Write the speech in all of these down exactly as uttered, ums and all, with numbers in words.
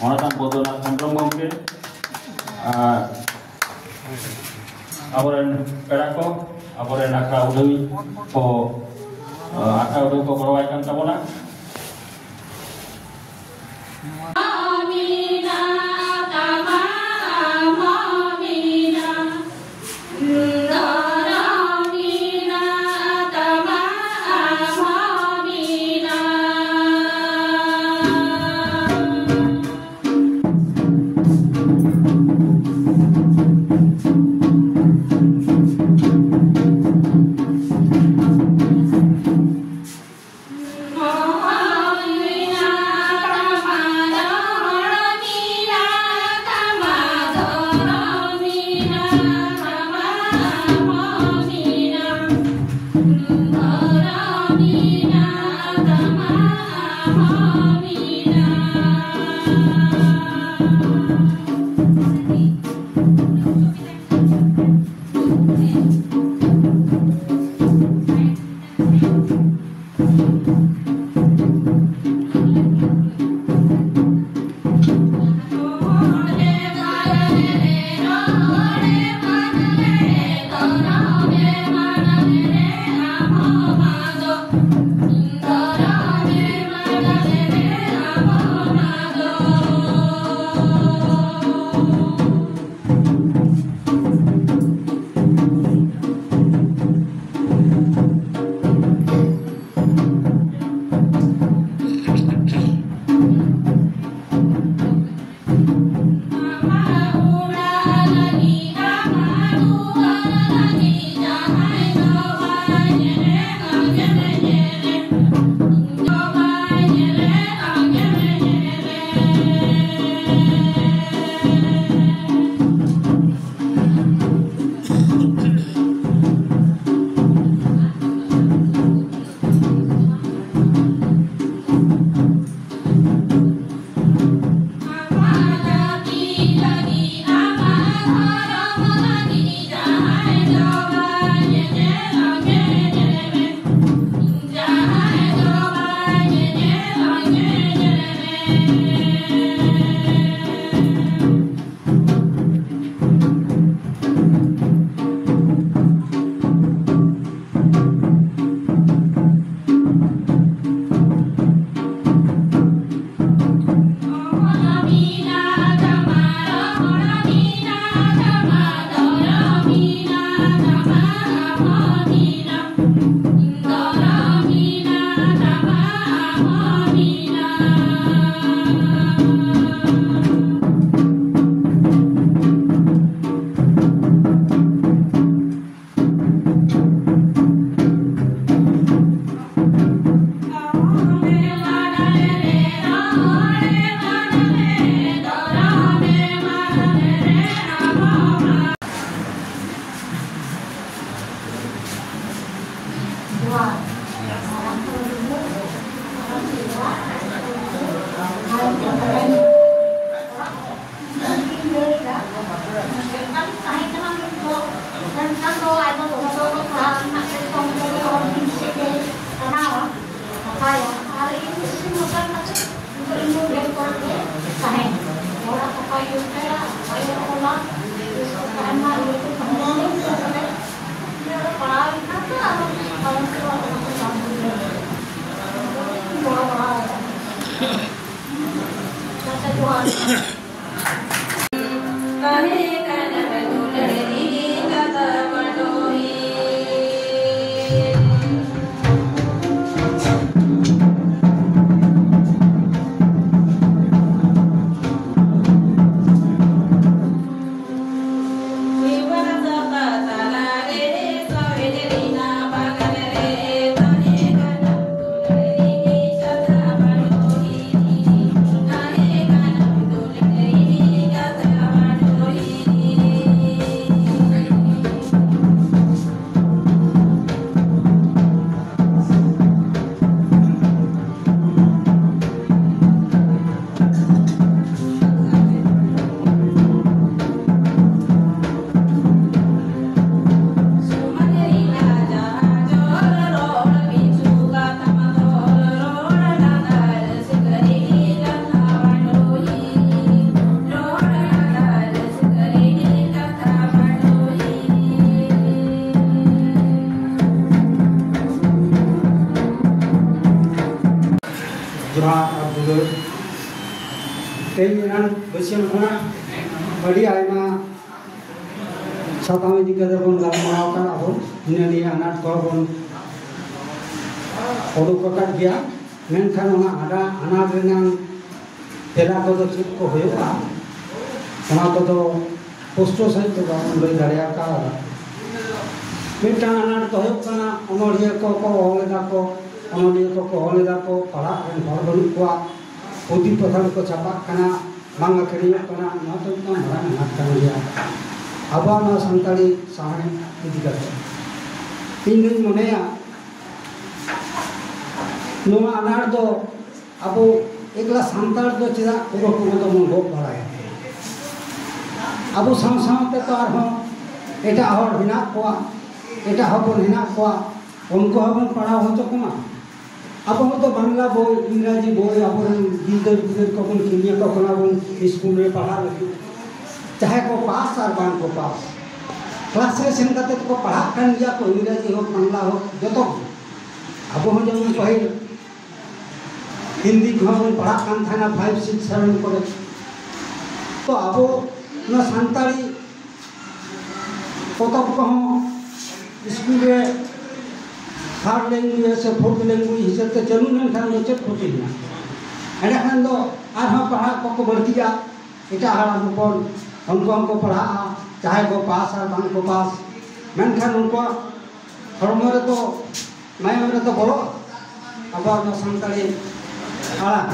ᱢᱚᱦᱟᱛᱟᱱ ᱵᱚᱫᱚᱱᱟᱛᱷ ᱦᱮᱢᱵᱨᱚᱢ ᱜᱚᱢᱠᱮ ᱟᱨ ᱟᱵᱚᱨᱮᱱ ᱯᱮᱲᱟ ᱠᱚ, ᱟᱵᱚᱨᱮᱱ ᱟᱠᱷᱲᱟ ᱩᱰᱷᱟᱹᱣᱤᱡ ᱠᱚ, ᱟᱠᱷᱲᱟ ᱩᱰᱷᱟᱹᱣ ᱠᱚ ᱜᱚᱲᱚᱣᱟᱭ ᱠᱟᱱ ᱛᱟᱵᱚᱱᱟ᱾ ᱡᱚᱦᱟᱨ ᱟᱨ ᱫᱩᱞᱟᱹᱲ᱾ ᱛᱮᱦᱮᱧ ᱮᱱᱟᱝ ᱵᱟᱹᱥᱭᱟᱹᱢ ᱠᱷᱚᱱᱟᱜ ᱟᱹᱰᱤ ᱟᱭᱢᱟ ᱥᱟᱛᱟᱢ ᱤᱫᱤ ᱠᱟᱛᱮ ᱵᱚᱱ ᱜᱟᱞᱢᱟᱨᱟᱣ ᱟᱠᱟᱫ, ᱟᱵᱚ ᱦᱤᱱᱟᱹ ᱱᱤᱭᱟᱹ ᱟᱱᱟᱴ ᱠᱚᱦᱚᱸ ᱵᱚᱱ ᱩᱰᱩᱠ ᱟᱠᱟᱫ ᱜᱮᱭᱟ᱾ ᱢᱮᱱᱠᱷᱟᱱ ᱚᱱᱟ ᱟᱱᱟ-, ᱟᱱᱟᱴ ᱨᱮᱱᱟᱝ ᱛᱮᱞᱟ ᱠᱚᱫᱚ ᱪᱮᱫ ᱠᱚ ᱦᱩᱭᱩᱜᱼᱟ, ᱚᱱᱟ ᱠᱚᱫᱚ ᱯᱩᱥᱴᱟᱹᱣ ᱥᱟᱺᱦᱤᱡ ᱫᱚ ᱵᱟᱵᱚᱱ ᱞᱟᱹᱭ ᱫᱟᱲᱮ ᱟᱠᱟᱫᱟ᱾ ᱢᱤᱫᱴᱟᱝ ᱟᱱᱟᱴ ᱫᱚ ᱦᱩᱭᱩᱜ ᱠᱟᱱᱟ, ᱚᱱᱚᱞᱤᱭᱟᱹ ᱠᱚᱠᱚ ᱚᱞ ᱮᱫᱟ ᱠᱚ, ᱚᱱᱚᱞᱤᱭᱟᱹ ᱠᱚᱠᱚ ᱚᱞ ᱮᱫᱟ ᱠᱚ, ᱯᱟᱲᱦᱟᱜ ᱨᱮᱱ ᱦᱚᱲ ᱵᱟᱹᱱᱩᱜ ᱠᱚᱣᱟ, ᱯᱩᱛᱷᱤ ᱯᱟᱛᱷᱟᱢ ᱠᱚ ᱪᱷᱟᱯᱟᱜ ᱠᱟᱱᱟ, ᱵᱟᱝ ᱟᱹᱠᱷᱨᱤᱧᱚᱜ ᱠᱟᱱᱟ, ᱱᱚᱣᱟ ᱫᱚ ᱢᱤᱫᱴᱟᱝ ᱢᱟᱨᱟᱝ ᱟᱱᱟᱴ ᱠᱟᱱ ᱜᱮᱭᱟ ᱟᱵᱚᱣᱟᱜ ᱱᱚᱣᱟ ᱥᱟᱱᱛᱟᱲᱤ ᱥᱟᱶᱦᱮᱫ ᱤᱫᱤ ᱠᱟᱛᱮ᱾ ᱤᱧ ᱫᱩᱧ ᱢᱚᱱᱮᱭᱟ, ᱱᱚᱣᱟ ᱟᱱᱟᱴ ᱫᱚ ᱟᱵᱚ ᱮᱠᱞᱟ ᱥᱟᱱᱛᱟᱲ ᱫᱚ ᱪᱮᱫᱟᱜ ᱯᱩᱨᱟᱹ ᱯᱩᱨᱟᱹ ᱫᱚᱵᱚᱱ ᱜᱚᱜ ᱵᱟᱲᱟᱭᱟ? ᱟᱵᱚ ᱥᱟᱶ ᱥᱟᱶᱛᱮ ᱛᱚ ᱟᱨᱦᱚᱸ ᱮᱴᱟᱜ ᱦᱚᱲ ᱦᱮᱱᱟᱜ ᱠᱚᱣᱟ, ᱮᱴᱟᱜ ᱦᱚᱯᱚᱱ ᱦᱮᱱᱟᱜ ᱠᱚᱣᱟ, ᱩᱱᱠᱩ ᱦᱚᱸᱵᱚᱱ ᱯᱟᱲᱦᱟᱣ ᱦᱚᱪᱚ ᱠᱚᱢᱟ᱾ ᱟᱵᱚ ᱦᱚᱸᱛᱚ ᱵᱟᱝᱞᱟ ᱵᱳᱭ, ᱤᱝᱨᱟᱡᱤ ᱵᱳᱭ ᱟᱵᱚᱨᱮᱱ ᱜᱤᱫᱟᱹᱨ ᱯᱤᱫᱟᱹᱨ ᱠᱚᱵᱚᱱ ᱠᱤᱨᱤᱧ ᱟᱠᱚ ᱠᱟᱱᱟ ᱵᱚᱱ ᱥᱠᱩᱞ ᱨᱮ ᱯᱟᱲᱦᱟᱜ ᱞᱟᱹᱜᱤᱫ᱾ ᱪᱟᱦᱮ ᱠᱚ ᱯᱟᱥ ᱟᱨ ᱵᱟᱝ ᱠᱚ ᱯᱟᱥ, ᱠᱞᱟᱥ ᱨᱮ ᱥᱮᱱ ᱠᱟᱛᱮ ᱠᱚ ᱯᱟᱲᱦᱟᱜ ᱠᱟᱱ ᱜᱮᱭᱟ ᱠᱚ, ᱤᱝᱨᱟᱡᱤ ᱦᱳᱠ, ᱵᱟᱝᱞᱟ ᱦᱳᱠ, ᱡᱚᱛᱚ ᱜᱮ᱾ ᱟᱵᱚ ᱦᱚᱸ ᱡᱮᱢᱚᱱ ᱯᱟᱹᱦᱤᱞ ᱦᱤᱱᱫᱤ ᱠᱚᱦᱚᱸ ᱵᱚᱱ ᱯᱟᱲᱦᱟᱜ ᱠᱟᱱ ᱛᱟᱦᱮᱱᱟ five, six, seven ᱠᱚᱨᱮ᱾ ᱛᱚ ᱟᱵᱚ ᱱᱚᱣᱟ ᱥᱟᱱᱛᱟᱲᱤ ᱯᱚᱛᱚᱵ ᱠᱚᱦᱚᱸ ᱥᱠᱩᱞ ᱨᱮ third language ᱥᱮ fourth language ᱦᱤᱥᱟᱹᱵ ᱛᱮ ᱪᱟᱹᱞᱩ ᱞᱮᱱᱠᱷᱟᱱ ᱫᱚ ᱪᱮᱫ ᱠᱷᱚᱛᱤ ᱢᱮᱱᱟᱜᱼᱟ? ᱮᱸᱰᱮᱠᱷᱟᱱ ᱫᱚ ᱟᱨᱦᱚᱸ ᱯᱟᱲᱦᱟᱜ ᱠᱚᱠᱚ ᱵᱟᱹᱲᱛᱤᱜᱼᱟ᱾ ᱮᱴᱟᱜ ᱦᱟᱲᱟᱢ ᱦᱚᱯᱚᱱ ᱩᱱᱠᱩ ᱦᱚᱸᱠᱚ ᱯᱟᱲᱦᱟᱜᱼᱟ, ᱡᱟᱦᱟᱸᱭ ᱠᱚ ᱯᱟᱥ ᱟᱨ ᱵᱟᱝ ᱠᱚ ᱯᱟᱥ, ᱢᱮᱱᱠᱷᱟᱱ ᱩᱱᱠᱩᱣᱟᱜ ᱦᱚᱲᱢᱚ ᱨᱮᱫᱚ, ᱢᱟᱭᱟᱢ ᱨᱮᱫᱚ ᱵᱚᱞᱚᱜᱼᱟ ᱟᱵᱚᱣᱟᱜ ᱱᱚᱣᱟ ᱥᱟᱱᱛᱟᱲᱤ ᱟᱲᱟᱝ᱾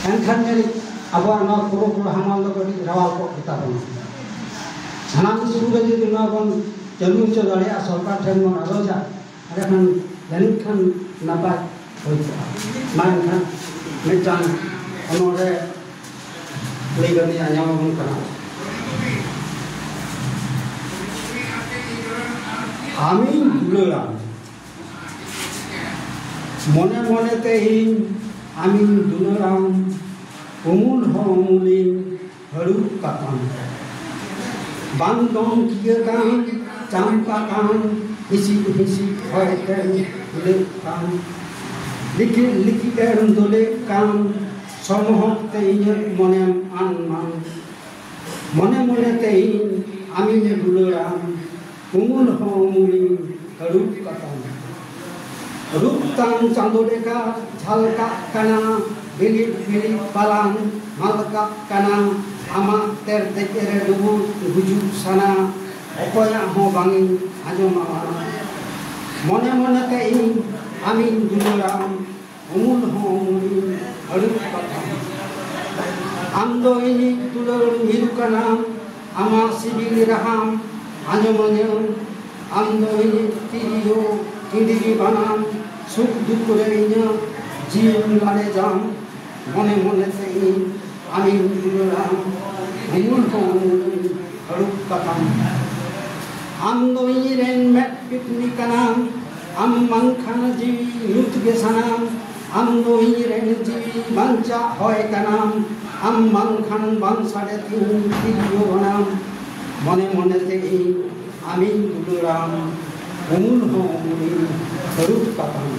ᱮᱱᱠᱷᱟᱱ ᱡᱟᱹᱱᱤᱡ ᱟᱵᱚᱣᱟᱜ ᱱᱚᱣᱟ ᱠᱩᱨᱩᱠᱩᱞ ᱦᱟᱢᱟᱞ ᱫᱚ ᱠᱟᱹᱴᱤᱡ ᱨᱟᱣᱟᱞ ᱠᱚᱜ ᱜᱮᱛᱟ ᱵᱚᱱᱟ᱾ ᱥᱟᱱᱟᱢ ᱥᱠᱩᱞ ᱨᱮ ᱡᱩᱫᱤ ᱱᱚᱣᱟ ᱵᱚᱱ ᱪᱟᱹᱞᱩ ᱦᱚᱪᱚ ᱫᱟᱲᱮᱭᱟᱜᱼᱟ, ᱥᱚᱨᱠᱟᱨ ᱴᱷᱮᱱ ᱵᱚᱱ ᱟᱨᱚᱡᱟ, ᱮᱸᱰᱮᱠᱷᱟᱱ ᱡᱟᱹᱱᱤᱡ ᱠᱷᱟᱱ ᱱᱟᱯᱟᱭ ᱦᱩᱭ ᱠᱚᱜᱼᱟ᱾ ᱢᱟ ᱮᱱᱠᱷᱟᱱ ᱢᱤᱫᱴᱟᱝ ᱚᱱᱚᱬᱦᱮ ᱞᱟᱹᱭ ᱠᱟᱛᱮ ᱟᱸᱡᱚᱢ ᱟᱵᱚᱱ ᱠᱟᱱᱟ᱾ ᱟᱢᱤᱧ ᱫᱩᱞᱟᱹᱲᱟᱢ, ᱢᱚᱱᱮ ᱢᱚᱱᱮ ᱛᱮ ᱤᱧ ᱟᱢᱤᱧ ᱫᱩᱞᱟᱹᱲᱟᱢ, ᱩᱢᱩᱞ ᱦᱚᱸ ᱩᱢᱩᱞᱤᱧ ᱦᱟᱹᱲᱩᱵ ᱠᱟᱛᱟᱢ᱾ ᱵᱟᱝ ᱫᱚᱢ ᱠᱤᱭᱟᱹ ᱠᱟᱱ, ᱪᱟᱢᱯᱟ ᱠᱟᱱ, ᱦᱤᱥᱤᱫ ᱦᱤᱥᱤᱫ ᱦᱚᱭ ᱛᱮᱢ ᱦᱤᱞᱟᱹᱜ ᱠᱟᱱ᱾ ᱞᱤᱠᱤᱲ ᱞᱤᱠᱤᱲ ᱮᱢ ᱫᱚᱞᱮᱜ ᱠᱟᱱ, ᱥᱚᱢᱚᱦᱚᱛ ᱛᱮ ᱤᱧᱟᱹᱜ ᱢᱚᱱᱮᱢ ᱟᱱ ᱢᱟᱱ᱾ ᱢᱚᱱᱮ ᱢᱚᱱᱮ ᱛᱮ ᱤᱧ ᱟᱢᱤᱧ ᱫᱩᱞᱟᱹᱲᱟᱢ, ᱩᱢᱩᱞ ᱦᱚᱸ ᱩᱢᱩᱞᱤᱧ ᱦᱟᱹᱲᱩᱵ ᱠᱟᱛᱟᱢ᱾ ᱨᱩᱯ ᱛᱟᱢ ᱪᱟᱸᱫᱚ ᱞᱮᱠᱟ ᱡᱷᱟᱞᱠᱟᱜ ᱠᱟᱱᱟ, ᱵᱤᱞᱤᱫ ᱵᱤᱞᱤᱫ ᱯᱟᱞᱟᱝ ᱢᱟᱞᱠᱟᱜ ᱠᱟᱱᱟ᱾ ᱟᱢᱟᱜ ᱛᱮᱨᱫᱮᱡ ᱨᱮ ᱰᱩᱵᱩᱡ ᱜᱩᱡᱩᱜ ᱥᱟᱱᱟ, ᱚᱠᱚᱭᱟᱜ ᱦᱚᱸ ᱵᱟᱝ ᱤᱧ ᱟᱸᱡᱚᱢᱟᱢᱟ᱾ ᱢᱚᱱᱮ ᱢᱚᱱᱮ ᱛᱮ ᱤᱧ ᱟᱢᱤᱧ ᱫᱩᱞᱟᱹᱲᱟᱢ, ᱩᱢᱩᱞ ᱦᱚᱸ ᱩᱢᱩᱞᱤᱧ ᱦᱟᱹᱲᱩᱵ ᱠᱟᱛᱟᱢ᱾ ᱟᱢ ᱫᱚ ᱤᱧᱤᱡ ᱫᱩᱞᱟᱹᱲ ᱢᱤᱨᱩ ᱠᱟᱱᱟᱢ, ᱟᱢᱟᱜ ᱥᱤᱵᱤᱞ ᱨᱟᱦᱟᱢ ᱟᱸᱡᱚᱢᱟᱹᱧᱟᱹᱢ᱾ ᱟᱢ ᱫᱚ ᱤᱧᱤᱡ ᱛᱤᱨᱭᱳ ᱠᱤᱸᱫᱤᱨᱤ ᱵᱟᱱᱟᱢ, ᱥᱩᱠ ᱫᱩᱠ ᱨᱮ ᱤᱧᱟᱹᱜ ᱡᱤᱣᱤᱢ ᱞᱟᱲᱮᱡᱟᱢ᱾ ᱢᱚᱱᱮ ᱢᱚᱱᱮ ᱛᱮ ᱤᱧ ᱟᱢᱤᱧ ᱫᱩᱞᱟᱹᱲᱟᱢ, ᱩᱢᱩᱞ ᱦᱚᱸ ᱩᱢᱩᱞᱤᱧ ᱦᱟᱹᱲᱩᱵ ᱠᱟᱛᱟᱢ᱾ ᱟᱢ ᱫᱚ ᱤᱧ ᱨᱮᱱ ᱢᱮᱫ ᱯᱤᱯᱱᱤ ᱠᱟᱱᱟᱢ, ᱟᱢ ᱵᱟᱝᱠᱷᱟᱱ ᱡᱤᱣᱤ ᱧᱩᱛ ᱜᱮ ᱥᱟᱱᱟᱢ᱾ ᱟᱢ ᱫᱚ ᱤᱧ ᱨᱮᱱ ᱡᱤᱣᱤ ᱵᱟᱧᱪᱟᱜ ᱦᱚᱭ ᱠᱟᱱᱟᱢ, ᱟᱢ ᱵᱟᱝᱠᱷᱟᱱ ᱵᱟᱝ ᱥᱟᱰᱮ ᱛᱤᱧ ᱛᱤᱨᱭᱳ ᱵᱟᱱᱟᱢ᱾ ᱢᱚᱱᱮ ᱢᱚᱱᱮ ᱛᱮ ᱤᱧ ᱟᱢᱤᱧ ᱫᱩᱞᱟᱹᱲᱟᱢ, ᱩᱢᱩᱞ ᱦᱚᱸ ᱩᱢᱩᱞᱤᱧ ᱦᱟᱹᱲᱩᱵ ᱠᱟᱛᱟᱢ᱾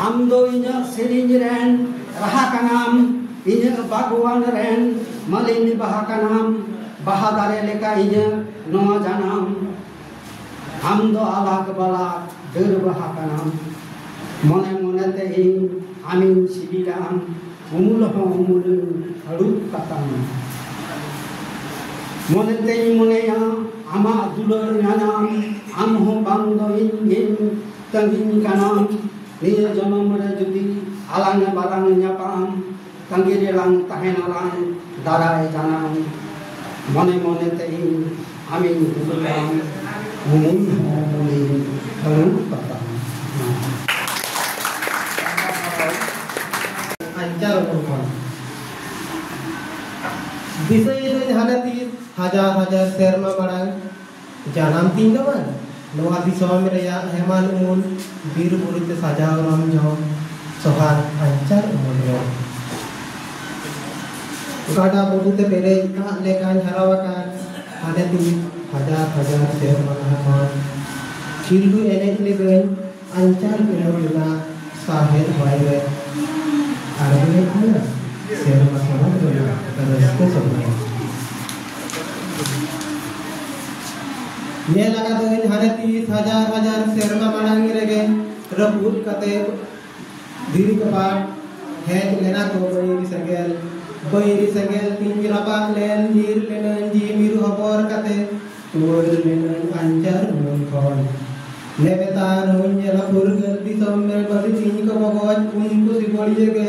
ᱟᱢ ᱫᱚ ᱤᱧᱟᱹᱜ ᱥᱮᱨᱮᱧ ᱨᱮᱱ ᱨᱟᱦᱟ ᱠᱟᱱᱟᱢ, ᱤᱧᱟᱹᱜ ᱵᱟᱜᱽᱣᱟᱱ ᱨᱮᱱ ᱢᱟᱹᱞᱤᱱᱤ ᱵᱟᱦᱟ ᱠᱟᱱᱟᱢ, ᱵᱟᱦᱟ ᱫᱟᱨᱮ ᱞᱮᱠᱟ ᱤᱧᱟᱹᱜ ᱱᱚᱣᱟ ᱡᱟᱱᱟᱢ᱾ ᱟᱢ ᱫᱚ ᱟᱞᱟᱠ ᱵᱟᱞᱟᱠ ᱰᱟᱹᱨ ᱵᱟᱦᱟ ᱠᱟᱱᱟᱢ, ᱢᱚᱱᱮ ᱢᱚᱱᱮ ᱛᱮ ᱤᱧ ᱟᱢᱤᱧ ᱥᱤᱵᱤᱞᱟᱢ, ᱩᱢᱩᱞ ᱦᱚᱸ ᱩᱢᱩᱞᱤᱧ ᱦᱟᱹᱲᱩᱵ ᱠᱟᱛᱟᱢ᱾ ᱢᱚᱱᱮ ᱛᱮᱧ ᱢᱚᱱᱮᱭᱟ ᱟᱢᱟᱜ ᱫᱩᱞᱟᱹᱲ ᱧᱟᱧᱟᱢ, ᱟᱢ ᱦᱚᱸ ᱵᱟᱝ ᱫᱚ ᱤᱧ ᱜᱮᱢ ᱛᱟᱺᱜᱤᱧ ᱠᱟᱱᱟᱢ᱾ ᱱᱤᱭᱟᱹ ᱡᱚᱱᱚᱢ ᱨᱮ ᱡᱩᱫᱤ ᱟᱞᱟᱝ ᱵᱟᱞᱟᱝ ᱧᱟᱯᱟᱢ, ᱛᱟᱺᱜᱤ ᱨᱮᱞᱟᱝ ᱛᱟᱦᱮᱱᱟᱞᱟᱝ ᱫᱟᱨᱟᱭ ᱡᱟᱱᱟᱢ᱾ ᱢᱚᱱᱮ ᱢᱚᱱᱮ ᱛᱮ ᱤᱧ ᱟᱢᱤᱧ ᱫᱩᱞᱟᱹᱲᱟᱢ, ᱩᱢᱩᱞ ᱦᱚᱸ ᱩᱢᱩᱞᱤᱧ ᱦᱟᱹᱲᱩᱵ ᱠᱟᱛᱟᱢ᱾ ᱟᱧᱪᱟᱨ ᱚᱢᱚᱱ ᱠᱷᱚᱱ᱾ ᱫᱤᱥᱟᱹᱭᱮᱫᱟᱹᱧ ᱦᱟᱱᱮ ᱛᱤᱥ ᱦᱟᱡᱟᱨ ᱦᱟᱡᱟᱨ ᱥᱮᱨᱢᱟ ᱢᱟᱲᱟᱝ ᱡᱟᱱᱟᱢ ᱛᱤᱧ ᱫᱚ ᱵᱟᱝ, ᱱᱚᱣᱟ ᱫᱤᱥᱚᱢ ᱨᱮᱭᱟᱜ ᱦᱮᱢᱟᱞ ᱩᱢᱩᱞ ᱵᱤᱨ ᱵᱩᱨᱩ ᱛᱮ ᱥᱟᱡᱟᱣ ᱨᱚᱢ ᱡᱷᱚᱢ ᱥᱚᱦᱟᱜ ᱟᱧᱪᱟᱨ ᱩᱢᱩᱞ ᱨᱮ᱾ ᱜᱟᱰᱟ ᱵᱩᱨᱩ ᱛᱮ ᱯᱮᱨᱮᱡ ᱫᱟᱜ ᱞᱮᱠᱟᱧ ᱦᱟᱨᱟ ᱟᱠᱟᱱ ᱦᱟᱱᱮ ᱛᱤᱥ ᱦᱟᱡᱟᱨ ᱦᱟᱡᱟᱨ ᱥᱮᱨᱢᱟ ᱞᱟᱦᱟ ᱠᱷᱚᱱ᱾ ᱠᱷᱤᱞᱰᱩ ᱮᱱᱮᱡ ᱞᱮᱫᱟᱹᱧ ᱟᱧᱪᱟᱨ ᱩᱢᱩᱞ ᱨᱮᱱᱟᱜ ᱥᱟᱦᱮᱫ ᱦᱚᱭ ᱨᱮ ᱟᱬᱜᱚᱭᱮᱫ ᱢᱮᱭᱟ ᱥᱮᱨᱢᱟ ᱥᱚᱲᱚᱠ ᱨᱮᱱᱟᱜ ᱨᱟᱹᱥᱠᱟᱹ ᱥᱚᱲᱚᱠ᱾ ᱧᱮᱞ ᱟᱠᱟᱫᱟᱹᱧ ᱦᱟᱱᱮ ᱛᱤᱥ ᱦᱟᱡᱟᱨ ᱦᱟᱡᱟᱨ ᱥᱮᱨᱢᱟ ᱢᱟᱲᱟᱝ ᱨᱮᱜᱮ ᱨᱟᱹᱯᱩᱫ ᱠᱟᱛᱮ ᱫᱷᱤᱨᱤ ᱠᱚᱯᱟᱴ ᱦᱮᱡ ᱞᱮᱱᱟ ᱠᱚ ᱵᱟᱹᱭᱨᱤ ᱥᱮᱸᱜᱮᱞ᱾ ᱵᱟᱹᱭᱨᱤ ᱥᱮᱸᱜᱮᱞ ᱛᱤᱧ ᱨᱟᱯᱟᱜ ᱞᱮᱱ, ᱧᱤᱨ ᱞᱮᱱᱟᱹᱧ ᱡᱤᱣᱤ ᱢᱤᱨᱩ ᱦᱚᱵᱚᱨ ᱠᱟᱛᱮ, ᱛᱩᱢᱟᱹᱞ ᱞᱮᱱᱟᱹᱧ ᱟᱧᱪᱟᱨ ᱩᱢᱩᱞ ᱠᱷᱚᱱ᱾ ᱱᱮᱵᱮᱛᱟᱨ ᱦᱚᱸᱧ ᱧᱮᱞᱟ ᱯᱷᱩᱨᱜᱟᱹᱞ ᱫᱤᱥᱚᱢ ᱨᱮ ᱵᱟᱹᱞᱤ ᱛᱤᱧ ᱠᱚ ᱵᱚᱜᱚᱡ, ᱩᱱᱠᱩ ᱥᱤᱵᱚᱲᱤᱭᱟᱹ ᱜᱮ᱾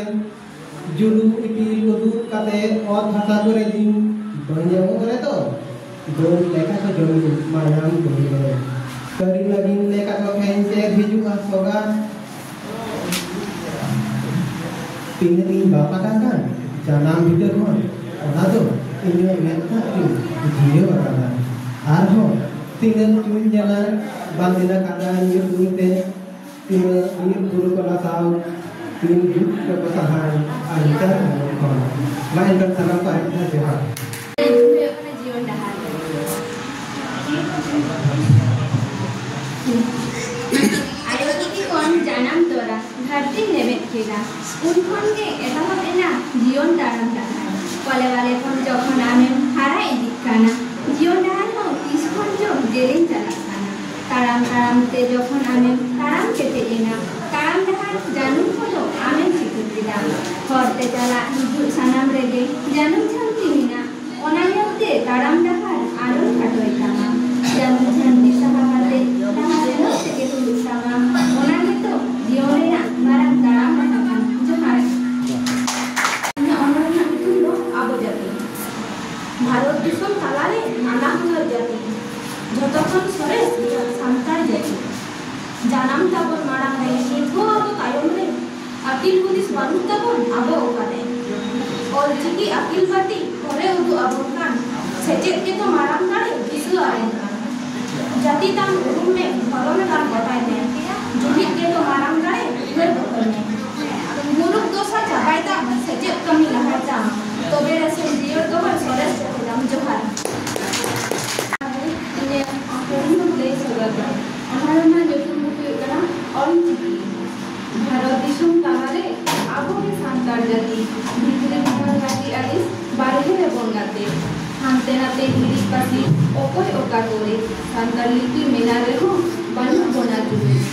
ᱡᱩᱞᱩᱜ ᱤᱯᱤᱞ ᱩᱫᱩᱜ ᱠᱟᱛᱮ ᱚᱛ ᱦᱟᱥᱟ ᱠᱚᱨᱮ ᱡᱤᱣᱤ ᱵᱟᱹᱧ ᱮᱢᱚᱜ ᱨᱮᱫᱚ, ᱰᱟᱹᱱ ᱞᱮᱠᱟ ᱠᱚ ᱡᱚᱢᱤᱧ ᱢᱟᱭᱟᱢ ᱠᱚ ᱧᱩᱭᱟ᱾ ᱠᱟᱹᱨᱤ ᱞᱟᱹᱜᱤᱫ ᱞᱮᱠᱟ ᱠᱚ ᱠᱷᱮᱧᱪᱮᱨ ᱦᱤᱡᱩᱜᱼᱟ ᱥᱚᱜᱟ᱾ ᱛᱤᱱᱟᱹᱜ ᱤᱧ ᱵᱟᱯ ᱟᱠᱟᱱ ᱠᱟᱱ ᱡᱟᱱᱟᱢ ᱵᱷᱤᱴᱟᱹ ᱠᱷᱚᱱ, ᱚᱱᱟ ᱫᱚ ᱤᱧᱟᱹᱜ ᱢᱮᱫ ᱫᱟᱜ ᱛᱤᱧ ᱡᱤᱭᱟᱹᱣ ᱟᱠᱟᱫᱟ᱾ ᱟᱨᱦᱚᱸ ᱛᱤᱱᱟᱹᱜ ᱪᱩᱧ ᱧᱮᱞᱟ ᱵᱟᱝ ᱤᱱᱟᱹ ᱠᱟᱸᱫᱟ ᱧᱩᱛᱩᱢ ᱛᱮ, ᱛᱤᱱᱟᱹᱜ ᱵᱤᱨ ᱵᱩᱨᱩ ᱠᱚ ᱱᱟᱥᱟᱣ, ᱛᱤᱱ ᱡᱩᱜᱽ ᱨᱮᱠᱚ ᱥᱟᱦᱟᱭ ᱟᱧᱪᱟᱨ ᱩᱢᱩᱞ ᱠᱷᱚᱱ᱾ ᱢᱟ ᱮᱱᱠᱷᱟᱱ ᱥᱟᱱᱟᱢ ᱠᱚ ᱟᱹᱰᱤ ᱟᱹᱰᱤ ᱡᱚᱦᱟᱨ᱾ ᱦᱩᱭᱩᱜ ᱠᱟᱱᱟ ᱡᱤᱭᱚᱱ ᱰᱟᱦᱟᱨ᱾ ᱟᱭᱳ ᱛᱤᱛᱤ ᱠᱷᱚᱱ ᱡᱟᱱᱟᱢ ᱛᱚᱨᱟ ᱫᱷᱟᱹᱨᱛᱤ ᱮᱱᱟ᱾ ᱩᱱ ᱠᱷᱚᱱ ᱜᱮ ᱮᱛᱚᱦᱚᱵ ᱮᱱᱟ ᱡᱤᱭᱚᱱ ᱛᱟᱲᱟᱢ ᱰᱟᱦᱟᱨ᱾ ᱠᱚᱞᱮ ᱵᱟᱞᱮ ᱠᱷᱚᱱ ᱡᱚᱠᱷᱚᱱ ᱟᱢᱮᱢ ᱦᱟᱨᱟ ᱤᱫᱤᱜ ᱠᱟᱱᱟ, ᱡᱤᱭᱚᱱ ᱰᱟᱦᱟᱨ ᱦᱚᱸ ᱛᱤᱥ ᱠᱷᱚᱱ ᱪᱚ ᱡᱮᱞᱮᱧ ᱪᱟᱞᱟᱜ ᱠᱟᱱᱟ᱾ ᱛᱟᱲᱟᱢ ᱛᱟᱲᱟᱢ ᱛᱮ ᱡᱚᱠᱷᱚᱱ ᱟᱢᱮᱢ ᱛᱟᱲᱟᱢ ᱠᱮᱴᱮᱡ ᱮᱱᱟ, ᱛᱟᱲᱟᱢ ᱰᱟᱦᱟᱨ ᱡᱟᱹᱱᱩᱢ ᱠᱚᱫᱚ ᱟᱢᱮᱢ ᱪᱤᱠᱟᱹ ᱠᱮᱫᱟ᱾ ᱦᱚᱨ ᱛᱮ ᱪᱟᱞᱟᱜ ᱦᱤᱡᱩᱜ ᱥᱟᱱᱟᱢ ᱨᱮᱜᱮ ᱡᱟᱹᱱᱩᱢ ᱡᱷᱟᱹᱱᱴᱤ ᱢᱮᱱᱟᱜ, ᱚᱱᱟ ᱧᱮᱞᱛᱮ ᱛᱟᱲᱟᱢ ᱰᱟᱦᱟᱨ ᱟᱞᱚᱢ ᱠᱷᱟᱴᱚᱭ ᱛᱟᱢᱟ᱾ ᱡᱟᱹᱱᱩᱢ ᱡᱷᱟᱹᱱᱴᱤ ᱥᱟᱦᱟ ᱠᱟᱛᱮ ᱞᱟᱦᱟ ᱥᱮᱱᱚᱜ ᱛᱮᱜᱮ ᱦᱩᱭᱩᱜ ᱛᱟᱢᱟ᱾ ᱚᱱᱟ ᱜᱮᱛᱚ ᱡᱤᱭᱚᱱ ᱨᱮᱱᱟᱜ ᱢᱟᱨᱟᱝ ᱛᱟᱲᱟᱢ ᱰᱟᱦᱟᱨ ᱠᱟᱱᱟ᱾ ᱡᱚᱦᱟᱨ᱾ ᱤᱧᱟᱹᱜ ᱚᱱᱚᱞ ᱨᱮᱱᱟᱜ ᱧᱩᱛᱩᱢ ᱫᱚ ᱟᱵᱚ ᱡᱟᱹᱛᱤ᱾ ᱵᱷᱟᱨᱚᱛ ᱫᱤᱥᱚᱢ ᱛᱟᱞᱟᱨᱮ ᱱᱟᱱᱟ ᱦᱩᱱᱟᱹᱨ ᱡᱟᱹᱛᱤ, ᱡᱷᱚᱛᱚ ᱠᱷᱚᱱ ᱥᱚᱨᱮᱥ ᱥᱟᱱᱛᱟᱲ ᱡᱟᱹᱛᱤ᱾ ᱡᱟᱱᱟᱢ ᱛᱟᱵᱚᱱ ᱢᱟᱲᱟᱝ ᱨᱮ, ᱱᱤᱛ ᱦᱚᱸ ᱟᱵᱚ ᱛᱟᱭᱚᱢ ᱨᱮ᱾ ᱟᱹᱠᱤᱞ ᱦᱩᱫᱤᱥ ᱵᱟᱹᱱᱩᱜ ᱛᱟᱵᱚᱱ ᱟᱵᱚ ᱚᱠᱟᱨᱮ? ᱚᱞ ᱪᱤᱠᱤ ᱟᱹᱠᱤᱞ ᱵᱟᱹᱛᱤ ᱦᱚᱨᱮ ᱩᱫᱩᱜ ᱟᱵᱚᱱ ᱠᱟᱱ, ᱥᱮᱪᱮᱫ ᱜᱮᱛᱚ ᱢᱟᱨᱟᱝ ᱫᱟᱲᱮ ᱫᱤᱥᱟᱹ ᱟᱵᱚᱱ ᱠᱟᱱ᱾ ᱡᱟᱹᱛᱤ ᱛᱟᱢ ᱩᱨᱩᱢ ᱢᱮ, ᱫᱷᱚᱨᱚᱢ ᱛᱟᱢ ᱵᱟᱰᱟᱭ ᱢᱮ, ᱡᱩᱢᱤᱫ ᱜᱮᱛᱚ ᱢᱟᱨᱟᱝ ᱫᱟᱲᱮ ᱩᱭᱦᱟᱹᱨ ᱫᱚᱦᱚᱭ ᱢᱮ᱾ ᱢᱩᱞᱩᱠ ᱫᱚᱥᱟ ᱪᱟᱵᱟᱭ ᱛᱟᱢ, ᱥᱮᱪᱮᱫ ᱠᱟᱹᱢᱤ ᱞᱟᱦᱟᱭ ᱛᱟᱢ, ᱛᱚᱵᱮ ᱨᱮᱥᱮ ᱡᱤᱭᱟᱹᱲ ᱫᱚᱦᱚᱭ ᱥᱚᱨᱮᱥ ᱡᱟᱹᱛᱤ ᱛᱟᱢ᱾ ᱡᱚᱦᱟᱨ᱾ ᱤᱧᱟᱹᱜ ᱠᱟᱹᱦᱱᱤ ᱞᱟᱹᱭ ᱥᱚᱫᱚᱨ ᱫᱟ᱾ ᱚᱱᱟ ᱨᱮᱱᱟᱜ ᱧᱩᱛᱩᱢ ᱫᱚ ᱦᱩᱭᱩᱜ ᱠᱟᱱᱟ ᱚᱞ ᱪᱤᱠᱤ᱾ ᱵᱷᱟᱨᱚᱛ ᱫᱤᱥᱚᱢ ᱛᱟᱞᱟᱨᱮ ᱟᱵᱚ ᱜᱮ ᱥᱟᱱᱛᱟᱲ ᱡᱟᱹᱛᱤ, ᱵᱷᱤᱛᱨᱤ ᱵᱷᱤᱛᱨᱤ ᱨᱟᱹᱜᱤ ᱟᱹᱲᱤᱥ ᱵᱟᱨᱦᱮ ᱨᱮᱵᱚᱱ ᱜᱟᱛᱮ᱾ ᱦᱟᱱᱛᱮ ᱱᱟᱛᱮ ᱦᱤᱨᱤᱡ ᱯᱟᱹᱥᱤᱨ ᱚᱠᱚᱭ ᱚᱠᱟ ᱠᱚᱨᱮ, ᱥᱟᱱᱛᱟᱲ ᱞᱤᱯᱤ ᱢᱮᱱᱟᱜ ᱨᱮᱦᱚᱸ ᱵᱟᱹᱱᱩᱜ ᱵᱚᱱᱟ ᱡᱩᱢᱤᱫ᱾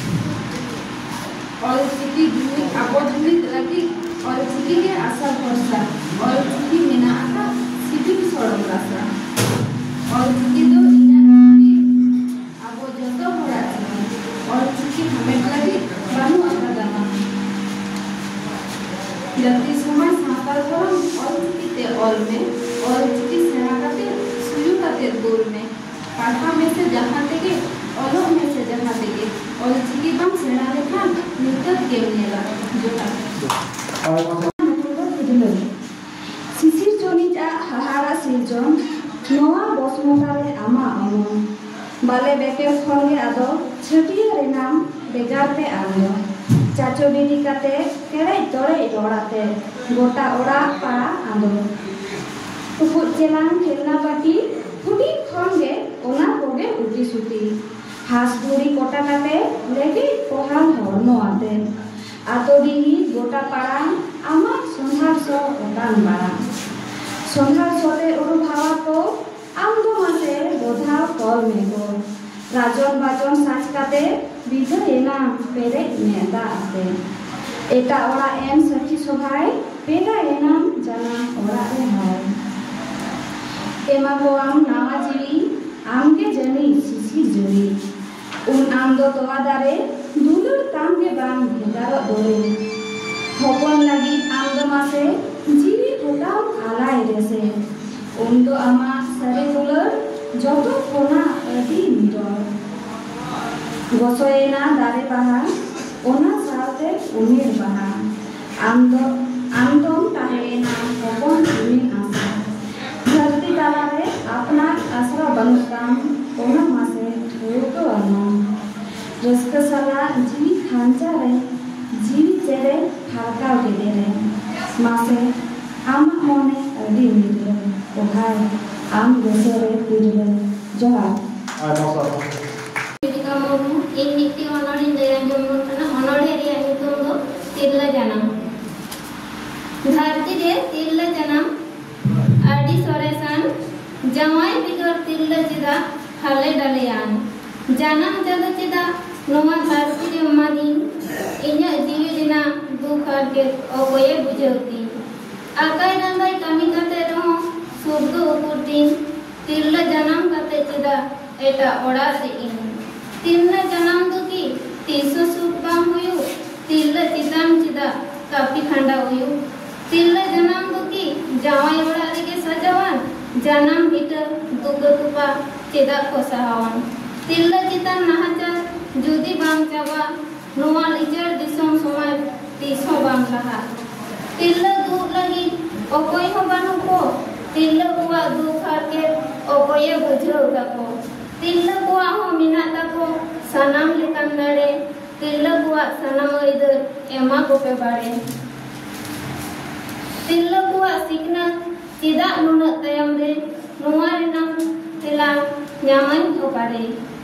ᱚᱞ ᱪᱤᱠᱤ ᱡᱩᱢᱤᱫ ᱟᱵᱚ ᱡᱩᱢᱤᱫ ᱞᱟᱹᱜᱤᱫ ᱚᱞ ᱪᱤᱠᱤ ᱜᱮ ᱟᱥᱟ ᱵᱷᱚᱨᱥᱟ, ᱚᱞ ᱪᱤᱠᱤ ᱢᱮᱱᱟᱜ ᱟᱠᱟᱫ ᱥᱤᱵᱤᱞ ᱥᱚᱲᱚᱢ ᱨᱟᱥᱟ᱾ ᱚᱞ ᱪᱤᱠᱤ ᱫᱚ ᱤᱧᱟᱹᱜ ᱡᱤᱣᱤ, ᱟᱵᱚ ᱡᱚᱛᱚ ᱦᱚᱲᱟᱜ ᱪᱤᱠᱤ᱾ ᱚᱞ ᱪᱤᱠᱤ ᱦᱟᱢᱮᱴ ᱞᱟᱹᱜᱤᱫ ᱵᱟᱹᱱᱩᱜ ᱟᱠᱟᱫᱟ ᱢᱟ᱾ ᱡᱟᱹᱛᱤ ᱥᱚᱢᱟᱡᱽ ᱥᱟᱶᱛᱟ ᱫᱷᱚᱨᱚᱢ ᱚᱞ ᱪᱤᱠᱤ ᱛᱮ ᱚᱞ ᱢᱮ, ᱚᱞ ᱪᱤᱠᱤ ᱥᱮᱬᱟ ᱠᱟᱛᱮ ᱥᱩᱭᱩ ᱠᱟᱛᱮ ᱫᱩᱞ ᱢᱮ᱾ ᱯᱟᱲᱦᱟᱣ ᱢᱮᱥᱮ ᱡᱟᱦᱟᱸ ᱛᱮᱜᱮ, ᱚᱞᱚᱜ ᱢᱮᱥᱮ ᱡᱟᱦᱟᱸ ᱛᱮᱜᱮ, ᱚᱞ ᱪᱤᱠᱤ ᱵᱟᱢ ᱥᱮᱬᱟ ᱞᱮᱠᱷᱟᱱ ᱧᱩᱛᱟᱹᱛ ᱜᱮᱢ ᱧᱮᱞᱟ᱾ ᱡᱚᱦᱟᱨ᱾ ᱥᱤᱥᱤᱨ ᱪᱚᱱᱤᱡ ᱟᱜ ᱦᱟᱦᱟᱲᱟ ᱥᱤᱨᱡᱚᱱ, ᱱᱚᱣᱟ ᱵᱚᱥᱢᱚᱛᱟ ᱨᱮ ᱟᱢᱟᱜ ᱚᱢᱚᱱ᱾ ᱵᱟᱞᱮ ᱵᱮᱠᱮᱨ ᱠᱷᱚᱱ ᱜᱮ ᱟᱫᱚ ᱪᱷᱟᱹᱴᱭᱟᱹᱨ ᱮᱱᱟᱢ ᱵᱮᱡᱟᱨ ᱛᱮ ᱟᱢ ᱫᱚ᱾ ᱪᱟᱪᱚ ᱵᱤᱱᱤ ᱠᱟᱛᱮ ᱠᱮᱲᱮᱡ ᱛᱚᱲᱮᱡ ᱨᱚᱲ ᱟᱛᱮ ᱜᱚᱴᱟ ᱚᱲᱟᱜ ᱯᱟᱲᱟ ᱟᱸᱫᱚᱲ᱾ ᱴᱩᱠᱩᱡ ᱪᱮᱞᱟᱝ ᱠᱷᱮᱞᱱᱟ ᱵᱟᱹᱴᱤ ᱦᱩᱰᱤᱧ ᱠᱷᱚᱱ ᱜᱮ ᱚᱱᱟ ᱠᱚᱜᱮ ᱩᱛᱤ ᱥᱩᱛᱤ᱾ ᱦᱟᱸᱥ ᱜᱷᱩᱲᱤ ᱠᱚᱴᱟ ᱠᱟᱛᱮ ᱞᱮᱜᱮᱡ ᱯᱚᱦᱟᱞ ᱦᱚᱲᱢᱚ ᱟᱛᱮ᱾ ᱟᱛᱳ ᱰᱤᱦᱤ ᱜᱚᱴᱟ ᱯᱟᱲᱟ, ᱟᱢᱟᱜ ᱥᱚᱸᱫᱷᱟᱲ ᱥᱚ ᱚᱴᱟᱝ ᱵᱟᱲᱟ᱾ ᱥᱚᱸᱫᱷᱟᱲ ᱥᱚ ᱛᱮ ᱩᱰᱩᱠ ᱦᱟᱣᱟ ᱠᱚ, ᱟᱢ ᱫᱚ ᱢᱟᱥᱮ ᱵᱚᱫᱷᱟᱣ ᱛᱚᱞ ᱢᱮ ᱜᱚ᱾ ᱨᱟᱡᱚᱱ ᱵᱟᱡᱚᱱ ᱥᱟᱡ ᱠᱟᱛᱮ, ᱵᱤᱫᱟᱹᱭ ᱮᱱᱟᱢ ᱯᱮᱨᱮᱡ ᱢᱮᱫ ᱫᱟᱜ ᱟᱛᱮ᱾ ᱮᱴᱟᱜ ᱚᱲᱟᱜ ᱮᱢ ᱥᱟᱹᱠᱷᱤ ᱥᱚᱵᱷᱟᱭ, ᱯᱮᱲᱟ ᱮᱱᱟᱢ ᱡᱟᱱᱟᱢ ᱚᱲᱟᱜ ᱨᱮ ᱦᱟᱭ᱾ ᱮᱢᱟ ᱠᱚᱣᱟᱢ ᱱᱟᱣᱟ ᱡᱤᱣᱤ, ᱟᱢ ᱜᱮ ᱡᱟᱹᱱᱤᱡ ᱥᱤᱥᱤᱨ ᱡᱟᱹᱲᱤ᱾ ᱩᱱ ᱟᱢ ᱫᱚ ᱛᱚᱣᱟ ᱫᱟᱨᱮ, ᱫᱩᱞᱟᱹᱲ ᱛᱟᱢ ᱜᱮ ᱵᱟᱝ ᱵᱷᱮᱜᱟᱨᱚᱜ ᱫᱚᱨᱮ᱾ ᱦᱚᱯᱚᱱ ᱞᱟᱹᱜᱤᱫ ᱟᱢ ᱫᱚ ᱢᱟᱥᱮ, ᱡᱤᱣᱤ ᱦᱚᱴᱟᱢ ᱟᱞᱟᱭ ᱨᱮᱥᱮ᱾ ᱩᱱ ᱫᱚ ᱟᱢᱟᱜ ᱥᱟᱹᱨᱤ ᱫᱩᱞᱟᱹᱲ, ᱡᱚᱛᱚ ᱠᱷᱚᱱᱟᱜ ᱟᱹᱰᱤ ᱱᱤᱨᱚᱲ᱾ ᱜᱚᱥᱚᱭᱮᱱᱟ ᱫᱟᱨᱮ ᱵᱟᱦᱟ, ᱚᱱᱟ ᱥᱟᱶᱛᱮ ᱩᱢᱮᱨ ᱵᱟᱦᱟ᱾ ᱟᱢ ᱫᱚ, ᱟᱢ ᱫᱚᱢ ᱛᱟᱦᱮᱸᱭᱮᱱᱟ ᱦᱚᱯᱚᱱ ᱨᱤᱢᱤᱞ ᱟᱥᱟ᱾ ᱫᱷᱟᱹᱨᱛᱤ ᱛᱟᱞᱟᱨᱮ ᱟᱯᱱᱟᱨ ᱟᱥᱨᱟ ᱵᱟᱹᱱᱩᱜ ᱛᱟᱢ, ᱚᱱᱟ ᱢᱟᱥᱮ ᱴᱷᱟᱹᱣᱠᱟᱹ ᱟᱢᱟ᱾ ᱨᱟᱹᱥᱠᱟᱹ ᱥᱟᱞᱟᱜ ᱡᱤᱣᱤ ᱠᱷᱟᱧᱪᱟ ᱨᱮ, ᱡᱤᱣᱤ ᱪᱮᱨᱮ ᱯᱷᱟᱨᱠᱟᱣ ᱜᱮᱞᱮ ᱨᱮ᱾ ᱢᱟᱥᱮ ᱟᱢᱟᱜ ᱢᱚᱱᱮ ᱟᱹᱰᱤ ᱱᱤᱨᱞᱟᱹ, ᱚᱦᱟᱭ ᱟᱢ ᱫᱤᱥᱟᱹ ᱨᱮ ᱛᱤᱨᱞᱟᱹ᱾ ᱡᱚᱦᱟᱨ᱾ ᱟᱭᱢᱟ ᱥᱟᱨᱦᱟᱣ᱾ ᱫᱤᱯᱤᱠᱟ ᱢᱩᱨᱢᱩ, ᱤᱧ ᱢᱤᱫᱴᱤᱡ ᱚᱱᱚᱬᱦᱮᱧ ᱞᱟᱹᱭ ᱟᱸᱡᱚᱢ ᱟᱵᱚᱱ ᱠᱟᱱᱟ᱾ ᱚᱱᱚᱬᱦᱮ ᱨᱮᱭᱟᱜ ᱧᱩᱛᱩᱢ ᱫᱚ ᱛᱤᱨᱞᱟᱹ ᱡᱟᱱᱟᱢ᱾ ᱫᱷᱟᱹᱨᱛᱤ ᱨᱮ ᱛᱤᱨᱞᱟᱹ ᱡᱟᱱᱟᱢ ᱟᱹᱰᱤ ᱥᱚᱨᱮᱥᱟᱱ, ᱡᱟᱶᱟᱭ ᱵᱮᱜᱚᱨ ᱛᱤᱨᱞᱟᱹ ᱪᱮᱫᱟᱜ ᱦᱟᱞᱮ ᱰᱟᱞᱮᱭᱟᱱ? ᱡᱟᱱᱟᱢ ᱪᱟᱸᱫᱚ ᱪᱮᱫᱟᱜ ᱱᱚᱣᱟ ᱫᱷᱟᱹᱨᱛᱤ ᱨᱮ ᱮᱢᱟᱫᱤᱧ? ᱤᱧᱟᱹᱜ ᱡᱤᱣᱤ ᱨᱮᱱᱟᱜ ᱫᱩᱠ ᱦᱟᱨᱠᱮᱛ ᱚᱠᱚᱭᱮ ᱵᱩᱡᱷᱟᱹᱣ ᱛᱤᱧ? ᱟᱠᱟᱭ ᱫᱟᱸᱫᱟᱭ ᱠᱟᱹᱢᱤ ᱠᱟᱛᱮ ᱨᱮᱦᱚᱸ ᱥᱩᱠ ᱫᱚ ᱩᱠᱩᱨ ᱛᱤᱧ? ᱛᱤᱨᱞᱟᱹ ᱡᱟᱱᱟᱢ ᱠᱟᱛᱮ ᱪᱮᱫᱟᱜ ᱮᱴᱟᱜ ᱚᱲᱟᱜ ᱨᱮ ᱤᱧ? ᱛᱤᱨᱞᱟᱹ ᱡᱟᱱᱟᱢ ᱫᱚ ᱠᱤ ᱛᱤᱥ ᱦᱚᱸ ᱥᱩᱠ ᱵᱟᱝ ᱦᱩᱭᱩᱜ? ᱛᱤᱨᱞᱟᱹ ᱪᱮᱛᱟᱱ ᱪᱮᱫᱟᱜ ᱠᱟᱹᱯᱤ ᱠᱷᱟᱸᱰᱟᱣ ᱦᱩᱭᱩᱜ? ᱛᱤᱨᱞᱟᱹ ᱡᱟᱱᱟᱢ ᱫᱚ ᱠᱤ ᱡᱟᱶᱟᱭ ᱚᱲᱟᱜ ᱨᱮᱜᱮ ᱥᱟᱡᱟᱣᱟᱱ? ᱡᱟᱱᱟᱢ ᱵᱷᱤᱴᱟᱹ ᱫᱩᱠᱟᱹ ᱛᱚᱯᱟ ᱪᱮᱫᱟᱜ ᱠᱚ ᱥᱟᱦᱟᱣᱟᱱ? ᱛᱤᱨᱞᱟᱹ ᱪᱮᱛᱟᱱ ᱱᱟᱦᱟᱪᱟᱨ ᱡᱩᱫᱤ ᱵᱟᱝ ᱪᱟᱵᱟ, ᱱᱚᱣᱟ ᱞᱤᱪᱟᱹᱲ ᱫᱤᱥᱚᱢ ᱥᱚᱢᱟᱡᱽ ᱛᱤᱥ ᱦᱚᱸ ᱵᱟᱝ ᱞᱟᱦᱟᱜ᱾ ᱛᱤᱨᱞᱟᱹ ᱫᱩᱜ ᱞᱟᱹᱜᱤᱫ ᱚᱠᱚᱭ ᱦᱚᱸ ᱵᱟᱹᱱᱩᱜ ᱠᱚ, ᱛᱤᱨᱞᱟᱹ ᱠᱚᱣᱟᱜ ᱫᱩᱠ ᱦᱟᱨᱠᱮᱛ ᱚᱠᱚᱭᱮ ᱵᱩᱡᱷᱟᱹᱣ ᱛᱟᱠᱚ? ᱛᱤᱨᱞᱟᱹ ᱠᱚᱣᱟᱜ ᱦᱚᱸ ᱢᱮᱱᱟᱜ ᱛᱟᱠᱚ ᱥᱟᱱᱟᱢ ᱞᱮᱠᱟᱱ ᱫᱟᱲᱮ, ᱛᱤᱨᱞᱟᱹ ᱠᱚᱣᱟᱜ ᱥᱟᱱᱟᱢ ᱟᱹᱭᱫᱟᱹᱨ ᱮᱢᱟ ᱠᱚᱯᱮ ᱵᱟᱲᱮ᱾ ᱛᱤᱨᱞᱟᱹ ᱠᱚᱣᱟᱜ ᱥᱤᱠᱷᱱᱟᱹᱛ ᱪᱮᱫᱟᱜ ᱱᱩᱱᱟᱹᱜ ᱛᱟᱭᱚᱢ ᱨᱮ? ᱱᱚᱣᱟ ᱨᱮᱱᱟᱜ ᱛᱮᱞᱟ ᱧᱟᱢᱟᱹᱧ ᱚᱠᱟᱨᱮ?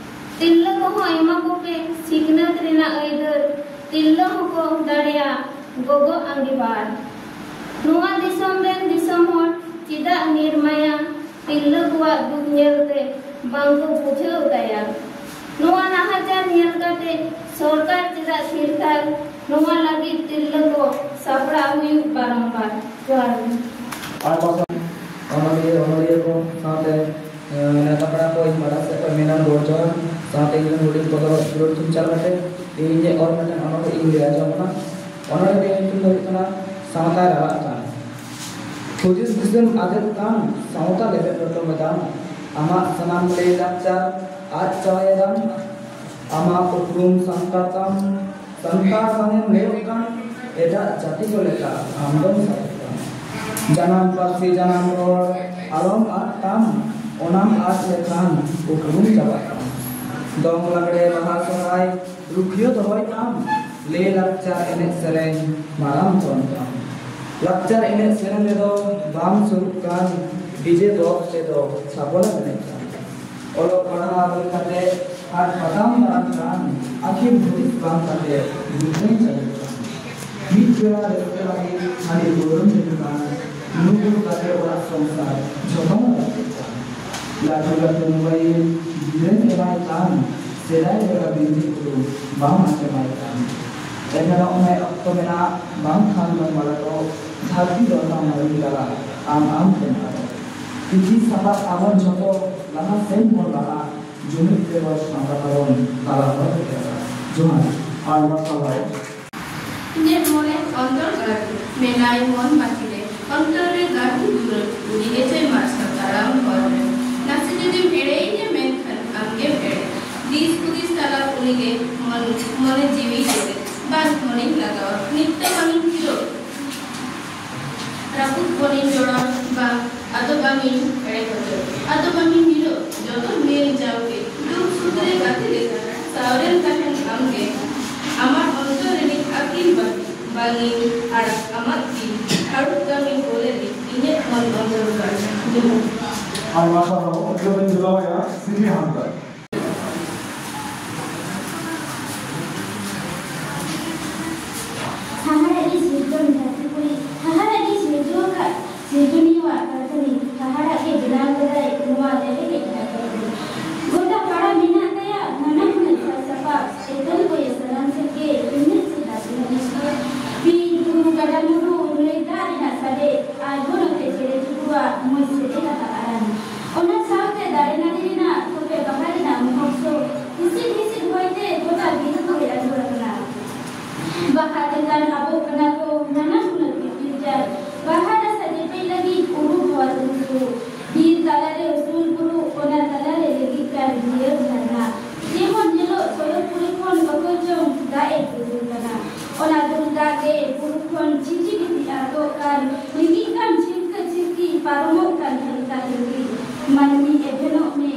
ᱛᱤᱨᱞᱟᱹ ᱠᱚᱦᱚᱸ ᱮᱢᱟ ᱠᱚᱯᱮ ᱥᱤᱠᱷᱱᱟᱹᱛ ᱨᱮᱱᱟᱜ ᱟᱹᱭᱫᱟᱹᱨ, ᱛᱤᱨᱞᱟᱹ ᱦᱚᱸᱠᱚ ᱫᱟᱲᱮᱭᱟᱜ ᱜᱚᱜᱚ ᱟᱸᱜᱤᱵᱷᱟᱨ᱾ ᱱᱚᱣᱟ ᱫᱤᱥᱚᱢ ᱨᱮᱱ ᱫᱤᱥᱚᱢ ᱦᱚᱲ ᱪᱮᱫᱟᱜ ᱱᱤᱨᱢᱟᱭᱟ ᱛᱤᱨᱞᱟᱹ ᱠᱚᱣᱟᱜ ᱫᱩᱠ ᱧᱮᱞᱛᱮ ᱵᱟᱝᱠᱚ ᱵᱩᱡᱷᱟᱹᱣ ᱛᱟᱭᱟ? ᱱᱚᱣᱟ ᱱᱟᱦᱟᱪᱟᱨ ᱧᱮᱞ ᱠᱟᱛᱮ ᱥᱚᱨᱠᱟᱨ ᱪᱮᱫᱟᱜ ᱛᱷᱤᱨ ᱛᱷᱟᱨ? ᱱᱚᱣᱟ ᱞᱟᱹᱜᱤᱫ ᱛᱤᱨᱞᱟᱹ ᱠᱚ ᱥᱟᱯᱲᱟᱣ ᱦᱩᱭᱩᱜ ᱵᱟᱨᱚᱢᱵᱟᱨ᱾ ᱡᱚᱦᱟᱨ ᱜᱮ᱾ ᱟᱨ ᱯᱟᱥᱮ ᱚᱱᱚᱞᱤᱭᱟᱹ, ᱚᱱᱚᱞᱤᱭᱟᱹ ᱠᱚ ᱥᱟᱶᱛᱮ, ᱮᱸ, ᱱᱮᱣᱛᱟ ᱯᱮᱲᱟ ᱠᱚ ᱤᱧ ᱯᱟᱦᱴᱟ ᱥᱮᱫ ᱠᱷᱚᱱ ᱢᱮᱱᱟᱜ ᱜᱚᱰ ᱡᱚᱦᱟᱨ᱾ ᱥᱟᱶᱛᱮ ᱤᱧ ᱨᱮᱱ ᱦᱩᱰᱤᱧ ᱠᱚᱫᱚ ᱫᱩᱞᱟᱹᱲ ᱛᱷᱩᱢ ᱪᱟᱞ ᱠᱟᱛᱮ ᱤᱧ ᱚᱞ ᱢᱤᱫᱴᱮᱱ ᱚᱱᱚᱬᱦᱮ ᱤᱧ ᱞᱟᱹᱭ ᱟᱸᱡᱚᱢ ᱟᱵᱚᱱᱟ᱾ ᱚᱱᱚᱬᱦᱮ ᱨᱮᱭᱟᱜ ᱧᱩᱛᱩᱢ ᱫᱚ ᱦᱩᱭᱩᱜ ᱠᱟᱱᱟ ᱥᱟᱶᱛᱟ ᱨᱟᱲᱟᱜ ᱠᱟᱱ᱾ ᱦᱩᱫᱤᱥ ᱫᱤᱥᱚᱢ ᱟᱫᱮᱜ ᱠᱟᱱ, ᱥᱟᱶᱛᱟ ᱞᱮᱵᱮᱫ ᱞᱚᱴᱚᱢ ᱮᱫᱟᱢ᱾ ᱟᱢᱟᱜ ᱥᱟᱱᱟᱢ ᱞᱟᱹᱭ ᱞᱟᱠᱪᱟᱨ ᱟᱫ ᱪᱟᱵᱟᱭᱮᱫᱟᱢ᱾ ᱟᱢᱟᱜ ᱩᱯᱨᱩᱢ ᱥᱟᱱᱛᱟᱲ ᱛᱟᱢ, ᱥᱟᱱᱛᱟᱲ ᱵᱟᱝᱮᱢ ᱞᱟᱹᱭᱚᱜ ᱠᱟᱱ, ᱮᱴᱟᱜ ᱡᱟᱹᱛᱤ ᱠᱚ ᱞᱮᱠᱟ ᱟᱢ ᱫᱚᱢ ᱥᱟᱵᱚᱜ ᱠᱟᱱ᱾ ᱡᱟᱱᱟᱢ ᱯᱟᱹᱨᱥᱤ ᱡᱟᱱᱟᱢ ᱨᱚᱲ ᱟᱞᱚᱢ ᱟᱫ ᱛᱟᱢ, ᱚᱱᱟᱢ ᱟᱫ ᱞᱮᱠᱷᱟᱱ ᱩᱯᱨᱩᱢ ᱪᱟᱵᱟᱜ ᱛᱟᱢ᱾ ᱫᱚᱝ ᱞᱟᱜᱽᱲᱮ ᱵᱟᱦᱟ ᱥᱚᱦᱨᱟᱭ ᱨᱩᱠᱷᱤᱭᱟᱹ ᱫᱚᱦᱚᱭ ᱛᱟᱢ, ᱞᱟᱹᱭ ᱞᱟᱠᱪᱟᱨ ᱮᱱᱮᱡ ᱥᱮᱨᱮᱧ ᱢᱟᱨᱟᱝ ᱫᱷᱚᱱ ᱛᱟᱢ᱾ ᱞᱟᱠᱪᱟᱨ ᱮᱱᱮᱡ ᱥᱮᱨᱮᱧ ᱨᱮᱫᱚ ᱵᱟᱢ ᱥᱩᱨᱩᱜ ᱠᱟᱱ, ᱰᱤᱡᱮ ᱵᱚᱠᱥ ᱨᱮᱫᱚ ᱪᱷᱟᱯᱚᱞᱮᱢ ᱮᱱᱮᱡ ᱠᱟᱱ᱾ ᱚᱞᱚᱜ ᱯᱟᱲᱦᱟᱣ ᱵᱟᱹᱜᱤ ᱠᱟᱛᱮ ᱦᱟᱴ ᱯᱟᱛᱟᱢ ᱫᱟᱬᱟᱱ ᱠᱟᱱ, ᱟᱹᱠᱤᱞ ᱦᱩᱫᱤᱥ ᱵᱟᱝ ᱠᱟᱛᱮ ᱜᱤᱫᱽᱨᱟᱹᱧ ᱪᱟᱹᱞᱩᱜ ᱠᱟᱱ᱾ ᱢᱤᱫ ᱵᱮᱲᱟ ᱨᱟᱹᱥᱠᱟᱹ ᱞᱟᱹᱜᱤᱫ ᱦᱟᱺᱰᱤ ᱯᱟᱹᱣᱨᱟᱹᱢ ᱧᱩ ᱠᱟᱱ, ᱧᱩ ᱵᱩᱞ ᱠᱟᱛᱮ ᱚᱲᱟᱜ ᱥᱚᱝᱥᱟᱨ ᱡᱷᱚᱛᱚᱢ ᱨᱟᱹᱯᱩᱫ ᱠᱟᱱ᱾ ᱞᱟᱹᱴᱩ ᱞᱟᱹᱴᱩ ᱢᱳᱵᱟᱭᱤᱞ ᱜᱤᱫᱽᱨᱟᱹᱧ ᱮᱢᱟᱭ ᱠᱟᱱ, ᱥᱮᱫᱟᱭ ᱞᱮᱠᱟ ᱵᱤᱱᱛᱤ ᱠᱚᱫᱚ ᱵᱟᱢ ᱟᱸᱡᱚᱢᱟᱭ ᱠᱟᱱ᱾ ᱮᱵᱷᱮᱱᱚᱜ ᱢᱮ ᱚᱠᱛᱚ ᱢᱮᱱᱟᱜ, ᱵᱟᱝᱠᱷᱟᱱ ᱫᱚᱢ ᱢᱟᱞᱚᱴᱚᱜ, ᱫᱷᱟᱹᱨᱛᱤ ᱫᱚᱨᱠᱟᱨ ᱢᱟᱹᱱᱢᱤ ᱛᱟᱞᱟ, ᱟᱢ ᱟᱢ ᱛᱮᱢ ᱟᱫᱚᱜ᱾ ᱛᱤᱛᱤ ᱥᱟᱯᱟᱵ ᱟᱵᱚᱱ ᱡᱷᱚᱛᱚ, ᱞᱟᱦᱟ ᱥᱮᱱ ᱵᱚᱱ ᱞᱟᱦᱟ, ᱡᱩᱢᱤᱫ ᱛᱮᱵᱚᱱ ᱥᱟᱢᱵᱲᱟᱣ ᱟᱵᱚᱱ ᱛᱟᱞᱟ ᱦᱚᱨ ᱨᱮ᱾ ᱡᱚᱦᱟᱨ, ᱟᱭᱢᱟ ᱥᱟᱨᱦᱟᱣ᱾ ᱤᱧᱟᱹᱜ ᱢᱚᱱᱮ ᱚᱱᱛᱚᱨ ᱜᱟᱲ ᱨᱮ ᱢᱮᱱᱟᱭ ᱢᱚᱱ ᱢᱟᱹᱪᱤ ᱨᱮ, ᱚᱱᱛᱚᱨ ᱨᱮ ᱜᱟᱹᱛᱷᱤ ᱫᱩᱞᱟᱹᱲ, ᱩᱱᱤ ᱜᱮᱪᱚᱭ ᱢᱟᱨᱥᱟᱞ ᱛᱟᱲᱟᱢ ᱦᱚᱨ ᱨᱮ᱾ ᱱᱟᱥᱮ ᱡᱩᱫᱤᱢ ᱮᱲᱮᱭᱤᱧᱟ ᱢᱮᱱᱠᱷᱟᱱ ᱟᱢᱜᱮᱢ ᱮᱲᱮ, ᱫᱤᱥ ᱦᱩᱫᱤᱥ ᱛᱟᱞᱟ ᱩᱱᱤᱜᱮ ᱢᱚᱱ-, ᱢᱚᱱᱮ ᱡᱤᱣᱤ ᱡᱮᱛᱮ, ᱵᱟᱝ ᱢᱚᱱᱮᱧ ᱞᱟᱜᱟᱣᱟ, ᱱᱤᱛ ᱫᱚ ᱵᱟᱝᱤᱧ ᱛᱷᱤᱨᱚᱜ᱾ ᱨᱟᱹᱯᱩᱫ ᱵᱚᱱᱤᱧ ᱡᱚᱲᱟᱣ, ᱵᱟᱝ, ᱟᱫᱚ ᱵᱟᱝᱤᱧ ᱮᱲᱮ ᱦᱚᱪᱚᱜ, ᱟᱫᱚ ᱵᱟᱝᱤᱧ ᱧᱤᱨᱚᱜ, ᱡᱚᱛᱚ ᱱᱤᱭᱟᱹᱧ ᱡᱟᱣᱜᱮ, ᱫᱩᱠ ᱥᱩᱠ ᱨᱮ ᱜᱟᱛᱮ ᱞᱮᱠᱟ, ᱥᱟᱶᱨᱮᱢ ᱛᱟᱦᱮᱱ ᱟᱢᱜᱮ᱾ ᱟᱢᱟᱜ ᱚᱱᱛᱚᱨ ᱨᱤᱱᱤᱡ ᱟᱹᱠᱤᱞ ᱵᱟᱹᱠᱤ, ᱵᱟᱝᱤᱧ ᱟᱲᱟᱜ ᱟᱢᱟᱜ ᱛᱤ, ᱦᱟᱹᱨᱩᱵ ᱠᱟᱹᱢᱤ ᱠᱚᱞᱮ ᱨᱤᱱ, ᱤᱧᱟᱹᱜ ᱢᱚᱱ ᱚᱱᱛᱚᱨ ᱠᱟᱱ᱾ ᱡᱚᱦᱟᱨ᱾ ᱟᱭᱢᱟ ᱥᱟᱨᱦᱟᱣ, ᱩᱱᱤ ᱫᱚᱧ ᱫᱩᱞᱟᱣᱟᱭᱟ ᱥᱤᱨᱤ ᱦᱟᱸᱥᱫᱟ᱾ ᱜᱟᱰᱟ ᱢᱩᱰᱩ ᱱᱟᱹᱭ ᱫᱟᱜ ᱨᱮᱱᱟᱜ ᱥᱟᱰᱮ ᱟᱨ ᱜᱚᱱᱚᱝ ᱛᱮ ᱪᱮᱬᱮ ᱪᱤᱯᱨᱩᱣᱟᱜ ᱢᱚᱡᱽ ᱥᱮᱨᱮᱧ ᱟᱛᱟᱜ ᱟᱲᱟᱝ᱾ ᱚᱱᱟ ᱥᱟᱶᱛᱮ ᱫᱟᱨᱮ ᱱᱟᱹᱲᱤ ᱨᱮᱱᱟᱜ ᱛᱚᱯᱮ ᱵᱟᱦᱟ ᱨᱮᱱᱟᱜ ᱢᱚᱦᱚᱠ ᱥᱚ ᱦᱤᱥᱤᱫ ᱦᱤᱥᱤᱫ ᱦᱚᱭᱛᱮ ᱜᱚᱴᱟ ᱵᱤᱨ ᱠᱚᱨᱮ ᱟᱸᱡᱚᱢ ᱟᱠᱟᱱᱟ᱾ ᱵᱟᱦᱟ ᱪᱮᱛᱟᱱ ᱟᱵᱚᱜ ᱠᱟᱱᱟ ᱠᱚ ᱱᱟᱱᱟ ᱦᱩᱱᱟᱹᱨ ᱯᱤᱯᱤᱲ ᱪᱟᱞ᱾ ᱵᱟᱦᱟ ᱨᱟᱥᱟ ᱪᱮᱯᱮᱡ ᱞᱟᱹᱜᱤᱫ ᱩᱨᱩ ᱦᱚᱲ ᱩᱨᱩ᱾ ᱵᱤᱨ ᱛᱟᱞᱟᱨᱮ ᱩᱥᱩᱞ ᱵᱩᱨᱩ, ᱚᱱᱟ ᱛᱟᱞᱟᱨᱮ ᱞᱤᱸᱜᱤᱜ ᱠᱟᱱ ᱡᱤᱭᱟᱹᱲ ᱡᱷᱟᱨᱱᱟ᱾ ᱡᱮᱢᱚᱱ ᱧᱮᱞᱚᱜ ᱠᱚᱭᱚᱜ ᱠᱩᱲᱤ ᱠᱷᱚᱱ ᱚᱠᱚᱭ ᱪᱚᱝ ᱫᱟᱜ ᱮ ᱫᱩᱞ ᱠᱟᱱᱟ᱾ ᱚᱱᱟ ᱫᱩᱞ ᱫᱟᱜ ᱜᱮ ᱵᱩᱨᱩ ᱠᱷᱚᱱ ᱪᱷᱤᱴᱤ ᱵᱤᱴᱤ ᱟᱬᱜᱚᱜ ᱠᱟᱱ, ᱞᱤᱸᱜᱤᱜ ᱠᱟᱱ ᱪᱷᱤᱞᱠᱟᱹ ᱪᱷᱤᱞᱠᱤ, ᱯᱟᱨᱚᱢᱚᱜ ᱠᱟᱱ ᱦᱟᱞᱠᱟ ᱦᱤᱞᱠᱤ᱾ ᱢᱟᱹᱱᱢᱤ ᱮᱵᱷᱮᱱᱚᱜ ᱢᱮ,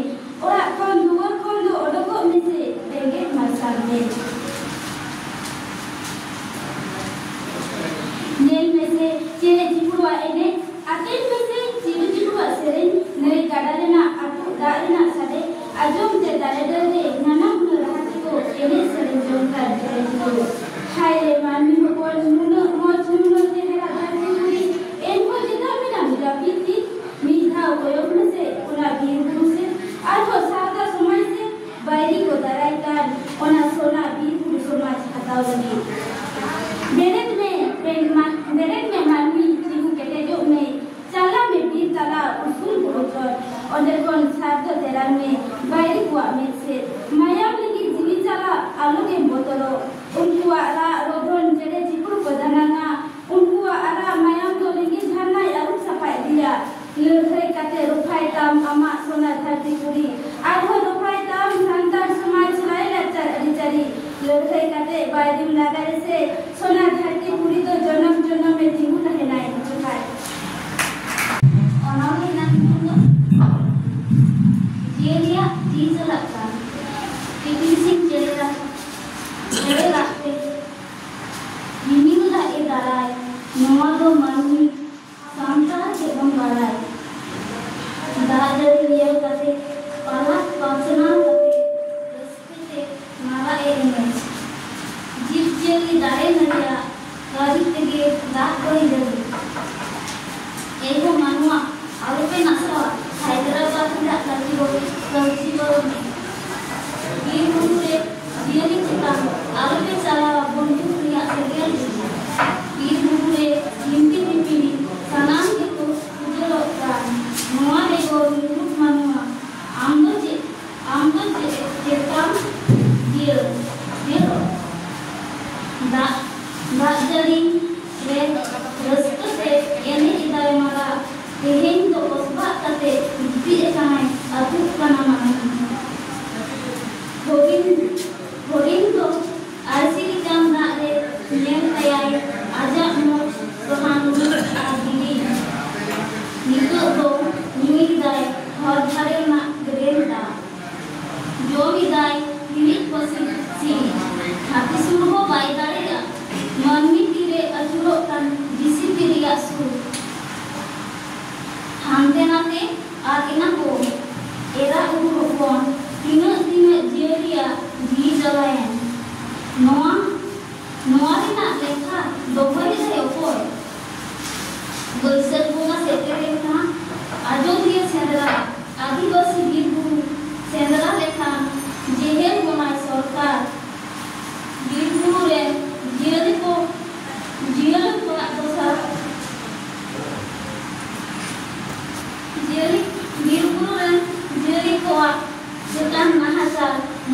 ᱚᱲᱟᱜ ᱠᱷᱚᱱ ᱫᱩᱣᱟᱹᱨ ᱠᱷᱚᱱ ᱫᱚ ᱚᱰᱚᱠᱚᱜ ᱢᱮᱥᱮ, ᱵᱮᱸᱜᱮᱫ ᱢᱟᱨᱥᱟᱞ ᱢᱮ᱾ ᱧᱮᱞ ᱢᱮᱥᱮ ᱪᱮᱬᱮ ᱪᱤᱯᱨᱩᱣᱟᱜ ᱮᱱᱮᱡ, ᱟᱛᱮᱱ ᱢᱮᱥᱮ ᱪᱤᱨᱩ ᱪᱤᱯᱨᱩᱣᱟᱜ ᱥᱮᱨᱮᱧ, ᱱᱟᱹᱭ ᱜᱟᱰᱟ ᱨᱮᱱᱟᱜ ᱟᱹᱛᱩᱜ ᱫᱟᱜ ᱨᱮᱱᱟᱜ ᱥᱟᱰᱮ, ᱟᱸᱡᱚᱢ ᱛᱮ ᱫᱟᱨᱮ ᱰᱟᱹᱨ ᱨᱮ ᱱᱟᱱᱟ ᱦᱩᱱᱟᱹᱨ ᱨᱟᱦᱟ ᱛᱮᱠᱚ ᱮᱱᱮᱡ ᱥᱮᱨᱮᱧ ᱡᱚᱝ ᱠᱟᱱ ᱪᱮᱬᱮ ᱪᱤᱯᱨᱩ᱾ ᱦᱟᱭ ᱨᱮ ᱢᱟᱹᱱᱢᱤ ᱦᱚᱯᱚᱱ, ᱱᱩᱱᱟᱹᱜ ᱢᱚᱡᱽ, ᱱᱩᱱᱟᱹᱜ ᱪᱮᱦᱨᱟ ᱫᱷᱟᱹᱨᱛᱤ ᱯᱩᱨᱤ, ᱮᱱᱦᱚᱸ ᱪᱮᱫᱟᱜ ᱢᱮᱱᱟᱢ ᱡᱟᱹᱯᱤᱫ ᱛᱤ? ᱢᱤᱫ ᱫᱷᱟᱣ ᱠᱚᱭᱚᱜ ᱢᱮᱥᱮ ᱚᱱᱟ ᱵᱤᱨ ᱵᱩᱨᱩ ᱥᱮᱫ, ᱟᱨᱦᱚᱸ ᱥᱟᱶᱛᱟ ᱥᱚᱢᱟᱡᱽ ᱥᱮᱫ᱾ ᱵᱟᱹᱭᱨᱤ ᱠᱚ ᱫᱟᱨᱟᱭ ᱠᱟᱱ ᱚᱱᱟ ᱥᱚᱱᱟ ᱵᱤᱨ ᱵᱩᱨᱩ ᱥᱚᱢᱟᱡᱽ ᱦᱟᱛᱟᱣ ᱞᱟᱹᱜᱤᱫ᱾ ᱵᱮᱨᱮᱫ ᱢᱮ, ᱵᱮᱨᱮᱫ ᱢᱟ-, ᱵᱮᱨᱮᱫ ᱢᱮ ᱢᱟᱹᱱᱢᱤ, ᱛᱤᱸᱜᱩ ᱠᱮᱴᱮᱡᱚᱜ ᱢᱮ᱾ ᱪᱟᱞᱟᱜ ᱢᱮ ᱵᱤᱨ ᱛᱟᱞᱟ ᱩᱥᱩᱞ ᱵᱩᱨᱩ ᱪᱚᱴ᱾ ᱚᱸᱰᱮ ᱠᱷᱚᱱ ᱥᱟᱨ ᱫᱚ ᱛᱮᱨᱟᱝ ᱢᱮ ᱵᱟᱹᱭᱨᱤ ᱠᱚᱣᱟᱜ ᱢᱮᱫ ᱥᱮᱫ᱾ ᱢᱟᱭᱟᱢ ᱞᱤᱸᱜᱤ ᱡᱤᱣᱤ ᱪᱟᱞᱟᱜ, ᱟᱞᱚ ᱜᱮᱢ ᱵᱚᱛᱚᱨᱚᱜ᱾ ᱩᱱᱠᱩᱣᱟᱜ ᱨᱟᱜ ᱨᱚᱫᱷᱚᱱ ᱪᱮᱬᱮ ᱪᱤᱯᱨᱩ ᱠᱚ ᱫᱟᱱᱟᱝᱟ᱾ ᱩᱱᱠᱩᱣᱟᱜ ᱟᱨᱟᱜ ᱢᱟᱭᱟᱢ ᱫᱚ ᱞᱤᱸᱜᱤ ᱡᱷᱟᱨᱱᱟᱭ ᱟᱹᱨᱩᱵ ᱥᱟᱯᱷᱟ ᱤᱫᱤᱭᱟ᱾ ᱞᱟᱹᱲᱦᱟᱹᱭ ᱠᱟᱛᱮ ᱨᱚᱯᱷᱟᱭ ᱛᱟᱢ ᱟᱢᱟᱜ ᱥᱚᱱᱟ ᱫᱷᱟᱹᱨᱛᱤ ᱯᱩᱨᱤ᱾ ᱟᱨᱦᱚᱸ ᱨᱚᱯᱷᱟᱭ ᱛᱟᱢ ᱥᱟᱱᱛᱟᱲ ᱥᱚᱢᱟᱡᱽ, ᱞᱟᱭ ᱞᱟᱠᱪᱟᱨ, ᱟᱹᱨᱤᱪᱟᱹᱞᱤ᱾ ᱞᱟᱹᱲᱦᱟᱹᱭ ᱠᱟᱛᱮ ᱵᱟᱭ ᱫᱤᱱ ᱞᱟᱜᱟᱨᱮ ᱥᱮ ᱥᱚᱱᱟ ᱫᱷᱟᱹᱨᱛᱤ ᱯᱩᱨᱤ ᱫᱚ ᱡᱚᱱᱚᱢ ᱡᱚᱱᱚᱢ ᱮ ᱛᱤᱸᱜᱩ ᱛᱟᱦᱮᱱᱟᱭ᱾ ᱡᱚᱦᱟᱨ᱾ ᱚᱱᱚᱞ ᱨᱮᱱᱟᱜ ᱧᱩᱛᱩᱢ ᱫᱚ ᱡᱤᱭᱟᱹᱞᱤᱭᱟᱜ ᱡᱤᱣᱤ ᱪᱟᱞᱟᱜ ᱠᱟᱱ᱾ ᱛᱤᱯᱤᱲ ᱥᱤᱧ ᱪᱮᱬᱮ ᱨᱟᱜ, ᱪᱮᱬᱮ ᱨᱟᱜ ᱛᱮ ᱨᱤᱢᱤᱞ ᱫᱟᱜ ᱮ ᱫᱟᱨᱟᱭ, ᱱᱚᱣᱟ ᱫᱚ ᱢᱟᱹᱱᱢᱤ ᱥᱟᱱᱛᱟᱲ ᱪᱮᱫ ᱵᱚᱱ ᱵᱟᱲᱟᱭ? ᱫᱟᱜ ᱡᱟᱹᱲᱤ ᱧᱮᱞ ᱠᱟᱛᱮ, ᱯᱟᱞᱟᱠ ᱯᱟᱥᱱᱟᱣ ᱠᱟᱛᱮ, ᱨᱟᱹᱥᱠᱟᱹ ᱛᱮ ᱢᱟᱨᱟᱜ ᱮ ᱮᱱᱮᱡ᱾ ᱡᱤᱵᱽ ᱡᱤᱭᱟᱹᱞᱤ ᱫᱟᱨᱮ ᱱᱟᱹᱲᱤᱭᱟᱜ ᱠᱟᱹᱨᱤ ᱛᱮᱜᱮ ᱫᱟᱜ ᱫᱚᱭ ᱡᱟᱹᱲᱤ᱾ ᱮ ᱦᱳ ᱢᱟᱱᱣᱟ, ᱟᱞᱚᱯᱮ ᱱᱟᱥᱟᱣᱟ ᱦᱟᱭᱫᱨᱟᱵᱟᱫᱽ ᱨᱮᱭᱟᱜ ᱠᱟᱹᱨᱤ ᱫᱚ ᱠᱟᱹᱨᱪᱤ ᱵᱟᱹᱨᱩ᱾ ᱵᱤᱨ ᱵᱩᱨᱩ ᱨᱮ ᱡᱤᱭᱟᱹᱞᱤ ᱪᱮᱛᱟᱱ ᱟᱞᱚᱯᱮ ᱪᱟᱞᱟᱣᱟ ᱵᱚᱱᱫᱷᱩᱠ ᱨᱮᱭᱟᱜ ᱥᱮᱸᱜᱮᱞ᱾ ᱵᱤᱨ ᱵᱩᱨᱩ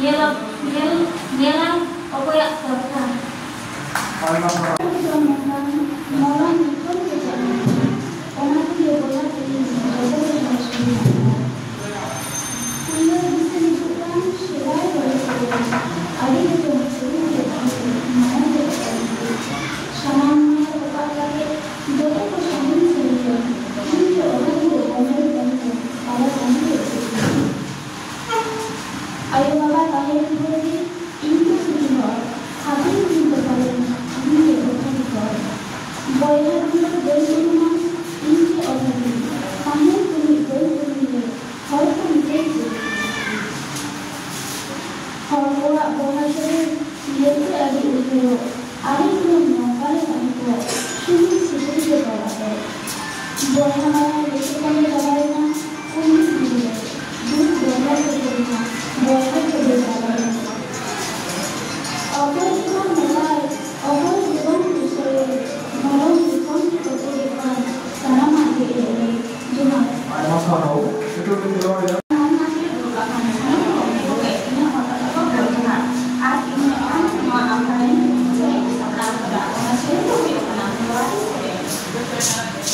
ᱧᱮᱞ, ᱧᱮᱞ, ᱧᱮᱞᱟᱭ ᱚᱠᱚᱭᱟᱜ ᱥᱚᱨᱠᱟᱨ᱾ ᱟᱭᱢᱟ ᱥᱟᱨᱦᱟᱣ᱾ ᱢᱚᱨᱚᱢ ᱧᱩᱛᱩᱢ ᱠᱮᱴᱮᱡ ᱢᱮᱱᱟᱜᱼᱟ᱾ ᱚᱱᱟ ᱛᱮᱜᱮ ᱵᱚᱭᱦᱟ ᱛᱮᱜᱮ ᱡᱚᱛᱚ ᱜᱮ ᱥᱚᱢᱚᱭ ᱥᱚᱢᱚᱭ ᱢᱮᱱᱟᱜᱼᱟ᱾ ᱩᱭᱦᱟᱹᱨ ᱫᱤᱥᱟᱹ ᱦᱤᱡᱩᱜ ᱠᱟᱱ ᱥᱮᱫᱟᱭ ᱵᱟᱹᱲᱤᱡ ᱠᱚ ᱟᱹᱰᱤ ᱜᱮ ᱪᱚᱝ ᱥᱟᱹᱨᱤ ᱜᱮ ᱛᱟᱦᱮᱸ ᱠᱟᱱᱟ᱾ ᱢᱟᱲᱟᱝ ᱨᱮ ᱚᱠᱚᱭ ᱠᱚ ᱥᱟᱱᱟᱢ ᱢᱟᱭᱟ ᱛᱚᱯᱟᱜ ᱠᱟᱛᱮ ᱡᱚᱛᱚ ᱠᱚ ᱥᱟᱺᱜᱤᱧ ᱥᱟᱺᱜᱤᱧ ᱮᱱᱟ᱾ ᱤᱧ ᱜᱮ ᱚᱱᱟ ᱜᱮ ᱵᱚᱸᱜᱟ ᱨᱮ ᱛᱟᱦᱮᱸ ᱠᱟᱱᱟ᱾ ᱵᱟᱵᱟ ᱛᱟᱦᱮᱸ ᱠᱟᱱᱟ᱾ ᱟᱭᱳ ᱵᱟᱵᱟ ᱛᱟᱦᱮᱸ ᱵᱷᱳᱨ ᱜᱮ ᱤᱧ ᱠᱚ ᱥᱩᱫᱷᱤ ᱦᱚᱲ, ᱦᱟᱹᱴᱤᱧ ᱠᱤᱱ ᱫᱚ ᱯᱟᱞᱮᱱ ᱤᱧ ᱜᱮ ᱚᱵᱷᱟᱵᱤ ᱦᱚᱲ᱾ ᱵᱚᱭᱦᱟ ᱫᱩᱞᱟᱹᱲ ᱵᱟᱹᱧ ᱩᱨᱩᱢᱟ ᱤᱧ ᱜᱮ ᱚᱵᱷᱟᱵᱤ, ᱛᱟᱦᱮᱸ ᱛᱩᱞᱩᱡ ᱵᱟᱹᱧ ᱩᱨᱩᱢ ᱞᱮ ᱦᱚᱲ ᱠᱚ ᱢᱤᱫᱟᱹᱧ ᱠᱚ᱾ ᱦᱚᱲ ᱠᱚᱣᱟᱜ ᱵᱚᱭᱦᱟ ᱥᱟᱹᱜᱟᱹᱭ ᱧᱮᱞᱛᱮ ᱟᱹᱰᱤ ᱩᱭᱦᱟᱹᱨᱚᱜ, ᱟᱨᱮ ᱜᱩᱱ ᱱᱚᱝᱠᱟ ᱨᱮ ᱛᱟᱦᱮᱸ ᱠᱚᱜ, ᱥᱩᱢᱤ ᱥᱤᱠᱲᱤ ᱜᱮ ᱵᱟᱵᱟ ᱫᱚ᱾ ᱵᱚᱭᱦᱟ ᱢᱟᱭᱟ ᱞᱮᱠᱮ ᱛᱟᱞᱮ ᱪᱟᱵᱟᱭᱮᱱᱟ, ᱩᱱᱤ ᱜᱤᱫᱽᱨᱟᱹ ᱫᱩᱠ ᱫᱚᱨᱭᱟ ᱛᱮ ᱯᱮᱨᱮᱡᱟ, ᱵᱚᱭᱦᱟ ᱠᱚ ᱵᱮᱡᱟᱨᱮᱱᱟ᱾ ᱚᱠᱚᱭ ᱜᱮ ᱵᱟᱝ ᱵᱟᱰᱟᱭ, ᱚᱠᱚᱭ ᱜᱮ ᱵᱟᱝ ᱠᱩᱥᱟᱹᱭ, ᱢᱚᱨᱚᱢ ᱫᱤᱥᱚᱢ ᱛᱮ ᱠᱚᱛᱮ ᱜᱮ ᱠᱷᱟᱱ, ᱥᱟᱱᱟᱢᱟᱜ ᱜᱮ ᱮᱲᱮ᱾ ᱡᱚᱦᱟᱨ᱾ ᱟᱭᱢᱟ ᱥᱟᱨᱦᱟᱣ᱾ ᱱᱤᱛᱚᱜ ᱫᱚ ᱠᱷᱮᱞᱣᱟᱲ ᱟᱨ ᱤᱧ ᱢᱤᱫᱴᱟᱝ ᱱᱚᱣᱟ ᱟᱠᱷᱲᱟ ᱨᱤᱧ ᱥᱮᱨᱮᱧ ᱥᱟᱯᱲᱟᱣ ᱠᱟᱫᱟ, ᱚᱱᱟ ᱥᱮᱨᱮᱧ ᱫᱚ ᱦᱩᱭᱩᱜ ᱠᱟᱱᱟ ᱱᱚᱣᱟ ᱥᱮᱨᱮᱧ᱾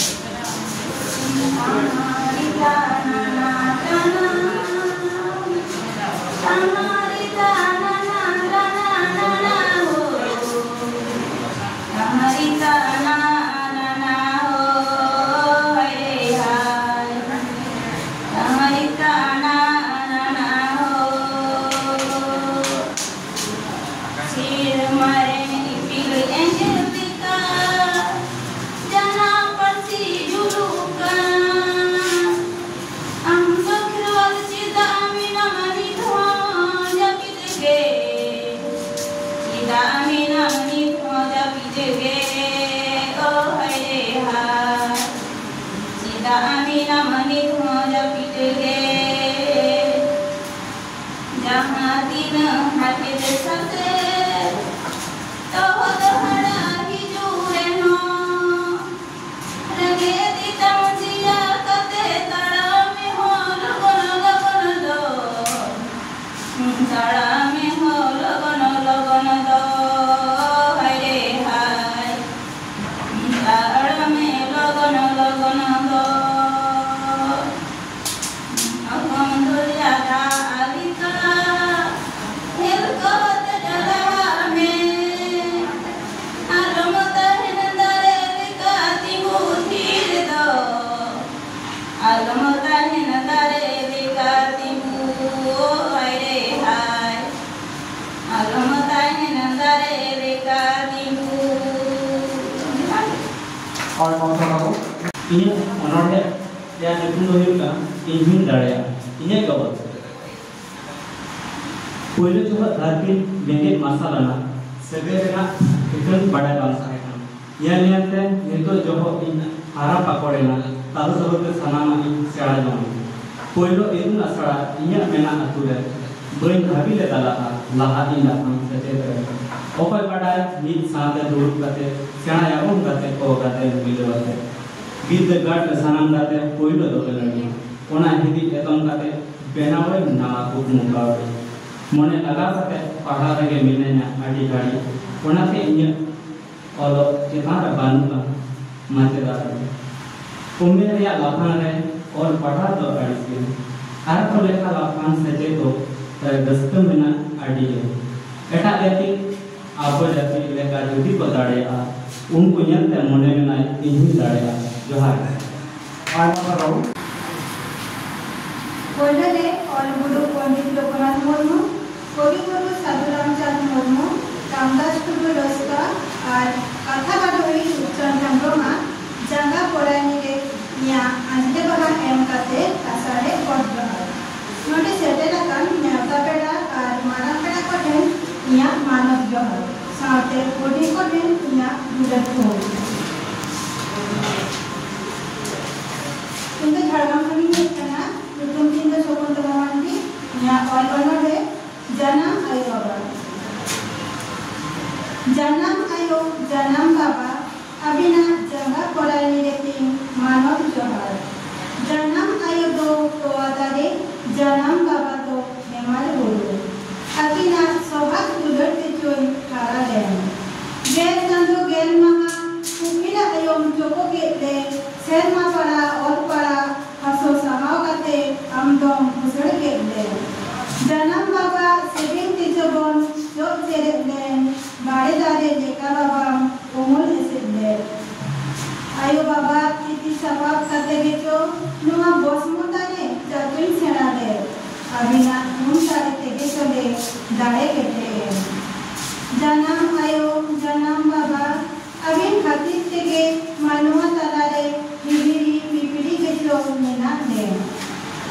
ᱥᱮᱨᱢᱟ ᱨᱮ ᱤᱯᱤᱞ ᱮᱸᱜᱮᱞ ᱞᱮᱠᱟ ᱡᱟᱱᱟᱢ ᱯᱟᱹᱨᱥᱤ ᱡᱩᱞᱩᱜ ᱠᱟᱱᱟ᱾ ᱟᱢ ᱫᱚ ᱠᱷᱮᱨᱣᱟᱞ ᱪᱮᱫᱟᱜ ᱢᱮᱱᱟᱢᱟ ᱱᱤᱛ ᱦᱚᱸ ᱡᱟᱹᱯᱤᱫ ᱜᱮ? ᱪᱮᱫᱟᱜ ᱢᱮᱱᱟᱢ ᱱᱤᱛ ᱦᱚᱸ ᱡᱟᱹᱯᱤᱫ ᱜᱮ? ᱳ ᱦᱟᱭ ᱨᱮ ᱦᱟᱭ, ᱪᱮᱫᱟᱜ ᱢᱮᱱᱟᱢ ᱱᱤᱛ ᱦᱚᱸ ᱡᱟᱹᱯᱤᱫ ᱜᱮ? ᱡᱟᱦᱟᱸ ᱛᱤᱱᱟᱹᱜ ᱦᱟᱨᱠᱮᱛ ᱥᱟᱥᱮᱛ ᱛᱚᱦᱚᱫ ᱦᱟᱨᱟ ᱦᱤᱡᱩᱜ ᱨᱮᱦᱚᱸ, ᱨᱮᱸᱜᱮᱡ ᱛᱮᱛᱟᱝ ᱡᱤᱭᱟ ᱠᱟᱛᱮ ᱛᱟᱲᱟᱢ ᱢᱮ ᱦᱚᱸ ᱞᱚᱜᱚᱱ ᱞᱚᱜᱚᱱ ᱫᱚ᱾ ᱛᱟᱲᱟᱢ ᱚᱱᱟ ᱫᱚ ᱚᱠᱚᱢ ᱫᱚᱨᱭᱟ ᱫᱟᱜ ᱞᱮᱠᱟ, ᱦᱤᱞᱠᱟᱹᱣ ᱠᱟᱛᱮ ᱪᱟᱞᱟᱜ ᱢᱮ᱾ ᱟᱞᱚᱢ ᱛᱟᱦᱮᱱ ᱫᱟᱨᱮ ᱞᱮᱠᱟ ᱛᱤᱸᱜᱩ ᱛᱷᱤᱨ ᱫᱚ, ᱟᱞᱚᱢ ᱛᱟᱦᱮᱱ ᱫᱟᱨᱮ ᱞᱮᱠᱟ ᱛᱤᱸᱜᱩ, ᱦᱟᱭ ᱨᱮ ᱦᱟᱭ᱾ ᱟᱞᱚᱢ ᱛᱟᱦᱮᱱ ᱫᱟᱨᱮ ᱞᱮᱠᱟ ᱛᱤᱸᱜᱩ᱾ ᱦᱳᱭ, ᱢᱚᱱᱛᱨᱚ ᱵᱟᱹᱵᱩ᱾ ᱤᱧᱟᱹᱜ ᱚᱱᱚᱬᱦᱮ ᱨᱮᱭᱟᱜ ᱧᱩᱛᱩᱢ ᱫᱚ ᱦᱩᱭᱩᱜ ᱠᱟᱱᱟ ᱤᱧ ᱦᱚᱸᱧ ᱫᱟᱲᱮᱭᱟᱜᱼᱟ᱾ ᱤᱧᱟᱹᱜ ᱜᱚᱵᱚᱞ᱾ ᱯᱳᱭᱞᱳ ᱡᱚᱦᱚᱜ ᱫᱷᱟᱹᱨᱛᱤ ᱵᱮᱸᱜᱮᱫ ᱢᱟᱨᱥᱟᱞ ᱞᱮᱱᱟ, ᱥᱟᱹᱜᱟᱹᱭ ᱨᱮᱱᱟᱜ ᱴᱷᱤᱠᱟᱹᱱ ᱵᱟᱰᱟᱭ ᱵᱟᱝ ᱛᱟᱦᱮᱸ ᱠᱟᱱᱟ᱾ ᱧᱮᱞ ᱧᱮᱞ ᱛᱮ ᱱᱤᱛᱚᱜ ᱡᱚᱦᱚᱜ ᱤᱧ ᱦᱟᱨᱟ ᱯᱟᱠᱚᱲ ᱮᱱᱟ, ᱛᱟᱞᱩ ᱛᱟᱞᱩ ᱛᱮ ᱥᱟᱱᱟᱢᱟᱜ ᱤᱧ ᱥᱮᱬᱟ ᱡᱚᱝ ᱮᱱᱟ᱾ ᱯᱳᱭᱞᱳ ᱤᱛᱩᱱ ᱟᱥᱲᱟ ᱤᱧᱟᱹᱜ ᱢᱮᱱᱟᱜ ᱟᱹᱛᱩ ᱨᱮ, ᱵᱟᱹᱧ ᱵᱷᱟᱹᱵᱤ ᱞᱮᱫᱟ ᱞᱟᱦᱟ, ᱞᱟᱦᱟ ᱤᱧ ᱞᱟᱯᱷᱟᱝ ᱥᱮᱪᱮᱫ ᱨᱮ᱾ ᱚᱠᱚᱭ ᱵᱟᱰᱟᱭ ᱢᱤᱫ ᱥᱟᱶᱛᱮ ᱫᱩᱲᱩᱵ ᱠᱟᱛᱮ ᱥᱮᱬᱟᱭᱟᱵᱚᱱ ᱜᱟᱛᱮ ᱠᱚ ᱜᱟᱛᱮ ᱢᱤᱞᱟᱹᱣ ᱟᱛᱮ᱾ ᱵᱤᱨᱫᱟᱹᱜᱟᱲ ᱨᱮ ᱥᱟᱱᱟᱢ ᱜᱟᱛᱮ ᱯᱳᱭᱞᱳ ᱫᱚ ᱠᱷᱮᱞᱳᱰᱤᱭᱟᱹ᱾ ᱚᱱᱟ ᱦᱤᱫᱤᱡ ᱮᱛᱚᱢ ᱠᱟᱛᱮ ᱵᱮᱱᱟᱣᱟᱹᱧ ᱱᱟᱣᱟ ᱠᱩᱠᱢᱩ ᱠᱟᱹᱣᱰᱤ᱾ ᱢᱚᱱᱮ ᱞᱟᱜᱟᱣ ᱠᱟᱛᱮ ᱯᱟᱲᱦᱟᱣ ᱨᱮᱜᱮ ᱢᱤᱱᱟᱹᱧᱟ ᱟᱹᱰᱤ ᱜᱷᱟᱹᱲᱤᱡ᱾ ᱚᱱᱟᱛᱮ ᱤᱧᱟᱹᱜ ᱚᱞᱚᱜ ᱪᱮᱛᱟᱱ ᱨᱮ ᱵᱟᱹᱱᱩᱜᱼᱟ ᱢᱟᱪᱮᱫᱟᱜ ᱨᱮ᱾ ᱩᱢᱮᱨ ᱨᱮᱭᱟᱜ ᱞᱟᱯᱷᱟᱝ ᱨᱮ ᱚᱞ ᱯᱟᱲᱦᱟᱣ ᱫᱚ ᱟᱹᱲᱤᱥ ᱜᱮ᱾ ᱟᱨ ᱠᱚ ᱞᱮᱠᱟ ᱞᱟᱯᱷᱟᱝ ᱥᱮᱪᱮᱫ ᱫᱚ ᱨᱟᱹᱥᱠᱟᱹ ᱢᱮᱱᱟᱜ ᱟᱹᱰᱤ ᱜᱮ᱾ ᱮᱴᱟᱜ ᱡᱟᱹᱛᱤ ᱟᱵᱚ ᱡᱟᱹᱛᱤ ᱞᱮᱠᱟ ᱡᱩᱫᱤ ᱠᱚ ᱫᱟᱲᱮᱭᱟᱜᱼᱟ, ᱩᱱᱠᱩ ᱧᱮᱞᱛᱮ ᱢᱚᱱᱮ ᱢᱮᱱᱟᱭ ᱤᱧ ᱦᱚᱸᱧ ᱫᱟᱲᱮᱭᱟᱜᱼᱟ᱾ ᱡᱚᱦᱟᱨ᱾ ᱟᱭᱢᱟ ᱥᱟᱨᱦᱟᱣ᱾ ᱯᱳᱭᱞᱳ ᱨᱮ ᱚᱞ ᱜᱩᱨᱩ ᱯᱚᱱᱰᱤᱛ ᱨᱚᱜᱷᱩᱱᱟᱛᱷ ᱢᱩᱨᱢᱩ, ᱠᱚᱵᱤ ᱜᱩᱨᱩ ᱥᱟᱫᱷᱩ ᱨᱟᱢᱪᱟᱸᱫᱽ ᱢᱩᱨᱢᱩ, ᱨᱟᱢᱫᱟᱥ ᱴᱩᱰᱩ ᱨᱟᱹᱥᱠᱟᱹ ᱟᱨ ᱠᱟᱛᱷᱟ ᱵᱟᱰᱚᱦᱤ ᱩᱪᱪᱚᱱ ᱦᱮᱢᱵᱨᱚᱢᱟᱜ ᱡᱟᱸᱜᱟ ᱯᱚᱨᱟᱭᱱᱤ ᱨᱮ ᱤᱧᱟᱹᱜ ᱟᱸᱡᱽᱞᱮ ᱵᱟᱦᱟ ᱮᱢ ᱠᱟᱛᱮ ᱞᱟᱥᱟᱲᱦᱮᱫ ᱜᱚᱰ ᱡᱚᱦᱟᱨ᱾ ᱱᱚᱰᱮ ᱥᱮᱴᱮᱨ ᱟᱠᱟᱱ ᱱᱮᱣᱛᱟ ᱯᱮᱲᱟ ᱟᱨ ᱢᱟᱨᱟᱝ ᱯᱮᱲᱟ ᱠᱚ ᱴᱷᱮᱱ ᱤᱧᱟᱹᱜ ᱢᱟᱱᱚᱛ ᱡᱚᱦᱟᱨ, ᱥᱟᱶᱛᱮ ᱦᱩᱰᱤᱧ ᱠᱚ ᱴᱷᱮᱱ ᱤᱧᱟᱹᱜ ᱫᱩᱞᱟᱹᱲ ᱛᱷᱩᱢ᱾ ᱤᱧ ᱫᱚ ᱡᱷᱟᱲᱜᱨᱟᱢ ᱠᱷᱚᱱᱤᱧ ᱦᱮᱡ ᱟᱠᱟᱱᱟ᱾ ᱧᱩᱛᱩᱢ ᱛᱤᱧ ᱫᱚ ᱥᱚᱠᱩᱱᱛᱚᱞᱟ ᱢᱟᱱᱰᱤ᱾ ᱤᱧᱟᱹᱜ ᱚᱞ ᱚᱱᱚᱬᱦᱮ ᱡᱟᱱᱟᱢ ᱟᱭᱳ ᱵᱟᱵᱟ᱾ ᱡᱟᱱᱟᱢ ᱟᱭᱳ, ᱡᱟᱱᱟᱢ ᱵᱟᱵᱟ, ᱟᱹᱵᱤᱱᱟᱜ ᱡᱟᱸᱜᱟ ᱯᱚᱨᱟᱭᱱᱤ ᱨᱮ ᱛᱤᱧ ᱢᱟᱱᱚᱛ ᱡᱚᱦᱟᱨ᱾ ᱡᱟᱱᱟᱢ ᱟᱭᱳ ᱫᱚ ᱛᱚᱣᱟ ᱫᱟᱨᱮ, ᱡᱟᱱᱟᱢ ᱵᱟᱵᱟ ᱫᱚ ᱦᱮᱢᱟᱞ ᱵᱩᱨᱩ᱾ ᱟᱹᱠᱤᱱᱟᱜ ᱥᱚᱦᱟᱜ ᱫᱩᱞᱟᱹᱲ ᱛᱮᱪᱚᱧ ᱦᱟᱨᱟ ᱞᱮᱱ᱾ ᱜᱮᱞ ᱪᱟᱸᱫᱚ ᱜᱮᱞ ᱢᱟᱦᱟ ᱠᱩᱠᱤᱞ ᱟᱭᱳᱢ ᱪᱚᱯᱚ ᱠᱮᱫ ᱞᱮ, ᱥᱮᱨᱢᱟ ᱯᱟᱲᱟ, ᱚᱛ ᱯᱟᱲᱟ, ᱦᱟᱥᱳ ᱥᱟᱦᱟᱣ ᱠᱟᱛᱮ ᱟᱢ ᱫᱚᱢ ᱵᱷᱩᱥᱟᱹᱲ ᱠᱮᱫ ᱞᱮ᱾ ᱡᱟᱱᱟᱢ ᱵᱟᱵᱟ ᱥᱮᱨᱮᱧ ᱛᱮ ᱡᱮᱵᱚᱱ ᱪᱚᱜ ᱪᱮᱨᱮᱡ ᱞᱮᱱ, ᱵᱟᱲᱮ ᱫᱟᱨᱮ ᱞᱮᱠᱟ ᱵᱟᱵᱟᱢ ᱩᱢᱩᱞ ᱮᱥᱮᱫ ᱞᱮᱫ᱾ ᱟᱭᱳ ᱵᱟᱵᱟ ᱛᱤᱛᱤ ᱥᱟᱯᱟᱵ ᱠᱟᱛᱮ ᱜᱮᱪᱚ ᱱᱚᱣᱟ ᱵᱚᱥᱢᱚᱛᱟ ᱨᱮ ᱪᱟᱪᱳᱧ ᱥᱮᱬᱟ ᱞᱮᱫ᱾ ᱟᱹᱵᱤᱱᱟᱜ ᱛᱷᱩᱢ ᱫᱟᱲᱮ ᱛᱮᱜᱮ ᱪᱚᱞᱮ ᱫᱟᱲᱮ ᱠᱮᱴᱮᱡ ᱮᱱ᱾ ᱡᱟᱱᱟᱢ ᱟᱭᱳ, ᱡᱟᱱᱟᱢ ᱵᱟᱵᱟ, ᱟᱹᱵᱤᱱ ᱠᱷᱟᱹᱛᱤᱨ ᱛᱮᱜᱮ ᱢᱟᱱᱣᱟ ᱛᱟᱞᱟᱨᱮ ᱦᱤᱦᱤᱲᱤ ᱯᱤᱯᱤᱲᱤ ᱜᱮᱪᱚ ᱢᱮᱱᱟᱜ ᱞᱮ᱾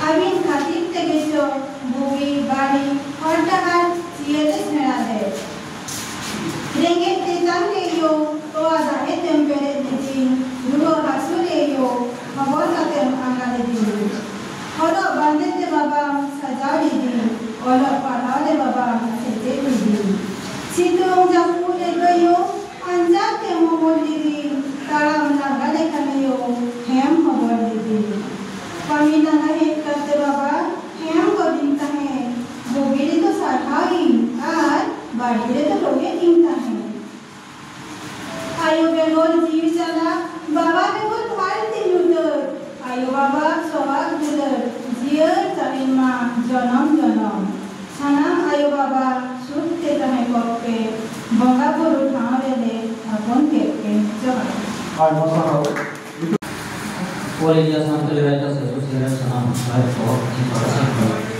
ᱟᱹᱵᱤᱱ ᱠᱷᱟᱹᱛᱤᱨ ᱛᱮᱜᱮ ᱪᱚ ᱵᱩᱜᱤ ᱵᱟᱹᱲᱤᱡ ᱦᱚᱨ ᱰᱟᱦᱟᱨ ᱪᱤᱭᱟᱹᱞᱮ ᱥᱮᱬᱟ ᱞᱮᱫ᱾ ᱨᱮᱸᱜᱮᱡ ᱛᱮᱛᱟᱝ ᱨᱮ ᱭᱳ, ᱛᱚᱣᱟ ᱫᱟᱜ ᱮ ᱛᱮᱢ ᱯᱮᱨᱮᱡ ᱞᱤᱫᱤᱧ, ᱨᱩᱣᱟᱹ ᱦᱟᱹᱥᱩ ᱨᱮ ᱭᱳ, ᱦᱚᱵᱚᱨ ᱠᱟᱛᱮᱢ ᱟᱸᱜᱟ ᱞᱤᱫᱤᱧ᱾ ᱦᱚᱨᱚᱜ ᱵᱟᱸᱫᱮ ᱛᱮ ᱵᱟᱵᱟᱢ ᱥᱟᱡᱟᱣ ᱞᱤᱫᱤᱧ, ᱚᱞᱚᱜ ᱯᱟᱲᱦᱟᱣ ᱨᱮ ᱵᱟᱵᱟᱢ ᱥᱮᱪᱮᱫ ᱞᱤᱫᱤᱧ᱾ ᱥᱤᱛᱩᱝ ᱡᱟᱹᱯᱩᱫ ᱨᱮ ᱫᱚ ᱭᱳ, ᱟᱧᱡᱟᱨ ᱛᱮᱢ ᱩᱢᱩᱞ ᱞᱤᱫᱤᱧ, ᱛᱟᱲᱟᱢ ᱞᱟᱸᱜᱟ ᱞᱮᱠᱷᱟᱱ ᱭᱳ, ᱦᱮᱢ ᱦᱚᱵᱚᱨ ᱞᱤᱫᱤᱧ᱾ ᱠᱟᱹᱢᱤ ᱞᱟᱸᱜᱟ ᱦᱮᱡ ᱠᱟᱛᱮ ᱵᱟᱵᱟ, ᱦᱮᱢ ᱜᱚᱫᱤᱧ ᱛᱟᱦᱮᱸᱫ, ᱵᱩᱜᱤ ᱨᱮᱫᱚ ᱥᱟᱨᱦᱟᱣᱤᱧ ᱟᱨ ᱵᱟᱹᱲᱤᱡ ᱨᱮᱫᱚ ᱨᱚᱜᱮᱫᱤᱧ ᱛᱟᱦᱮᱸᱫ᱾ ᱟᱭᱳ ᱵᱮᱜᱚᱨ ᱡᱤᱣᱤ ᱪᱟᱞᱟᱜ, ᱵᱟᱵᱟ ᱵᱮᱜᱚᱨ ᱯᱷᱟᱞ ᱛᱮ ᱧᱩᱛᱟᱹᱛ᱾ ᱟᱭᱳ ᱵᱟᱵᱟ ᱥᱚᱦᱟᱜ ᱫᱩᱞᱟᱹᱲ, ᱡᱤᱭᱟᱹᱲ ᱛᱟᱦᱮᱱ ᱢᱟ ᱡᱚᱱᱚᱢ ᱡᱚᱱᱚᱢ᱾ ᱥᱟᱱᱟᱢ ᱟᱭᱳ ᱵᱟᱵᱟ ᱥᱩᱠ ᱛᱮ ᱛᱟᱦᱮᱸ ᱠᱚᱜ ᱯᱮ, ᱵᱚᱸᱜᱟ ᱵᱩᱨᱩ ᱴᱷᱟᱶ ᱨᱮᱞᱮ ᱛᱷᱟᱯᱚᱱ ᱠᱮᱫ ᱯᱮ᱾ ᱡᱚᱦᱟᱨ᱾ ᱟᱭᱢᱟ ᱥᱟᱨᱦᱟᱣ᱾ All India Santhali Writers Association ᱨᱮᱱ ᱥᱟᱱᱟᱢ ᱜᱟᱭᱚᱠ ᱠᱚ ᱤᱧ ᱯᱟᱦᱴᱟ ᱥᱮᱫ ᱠᱷᱚᱱ᱾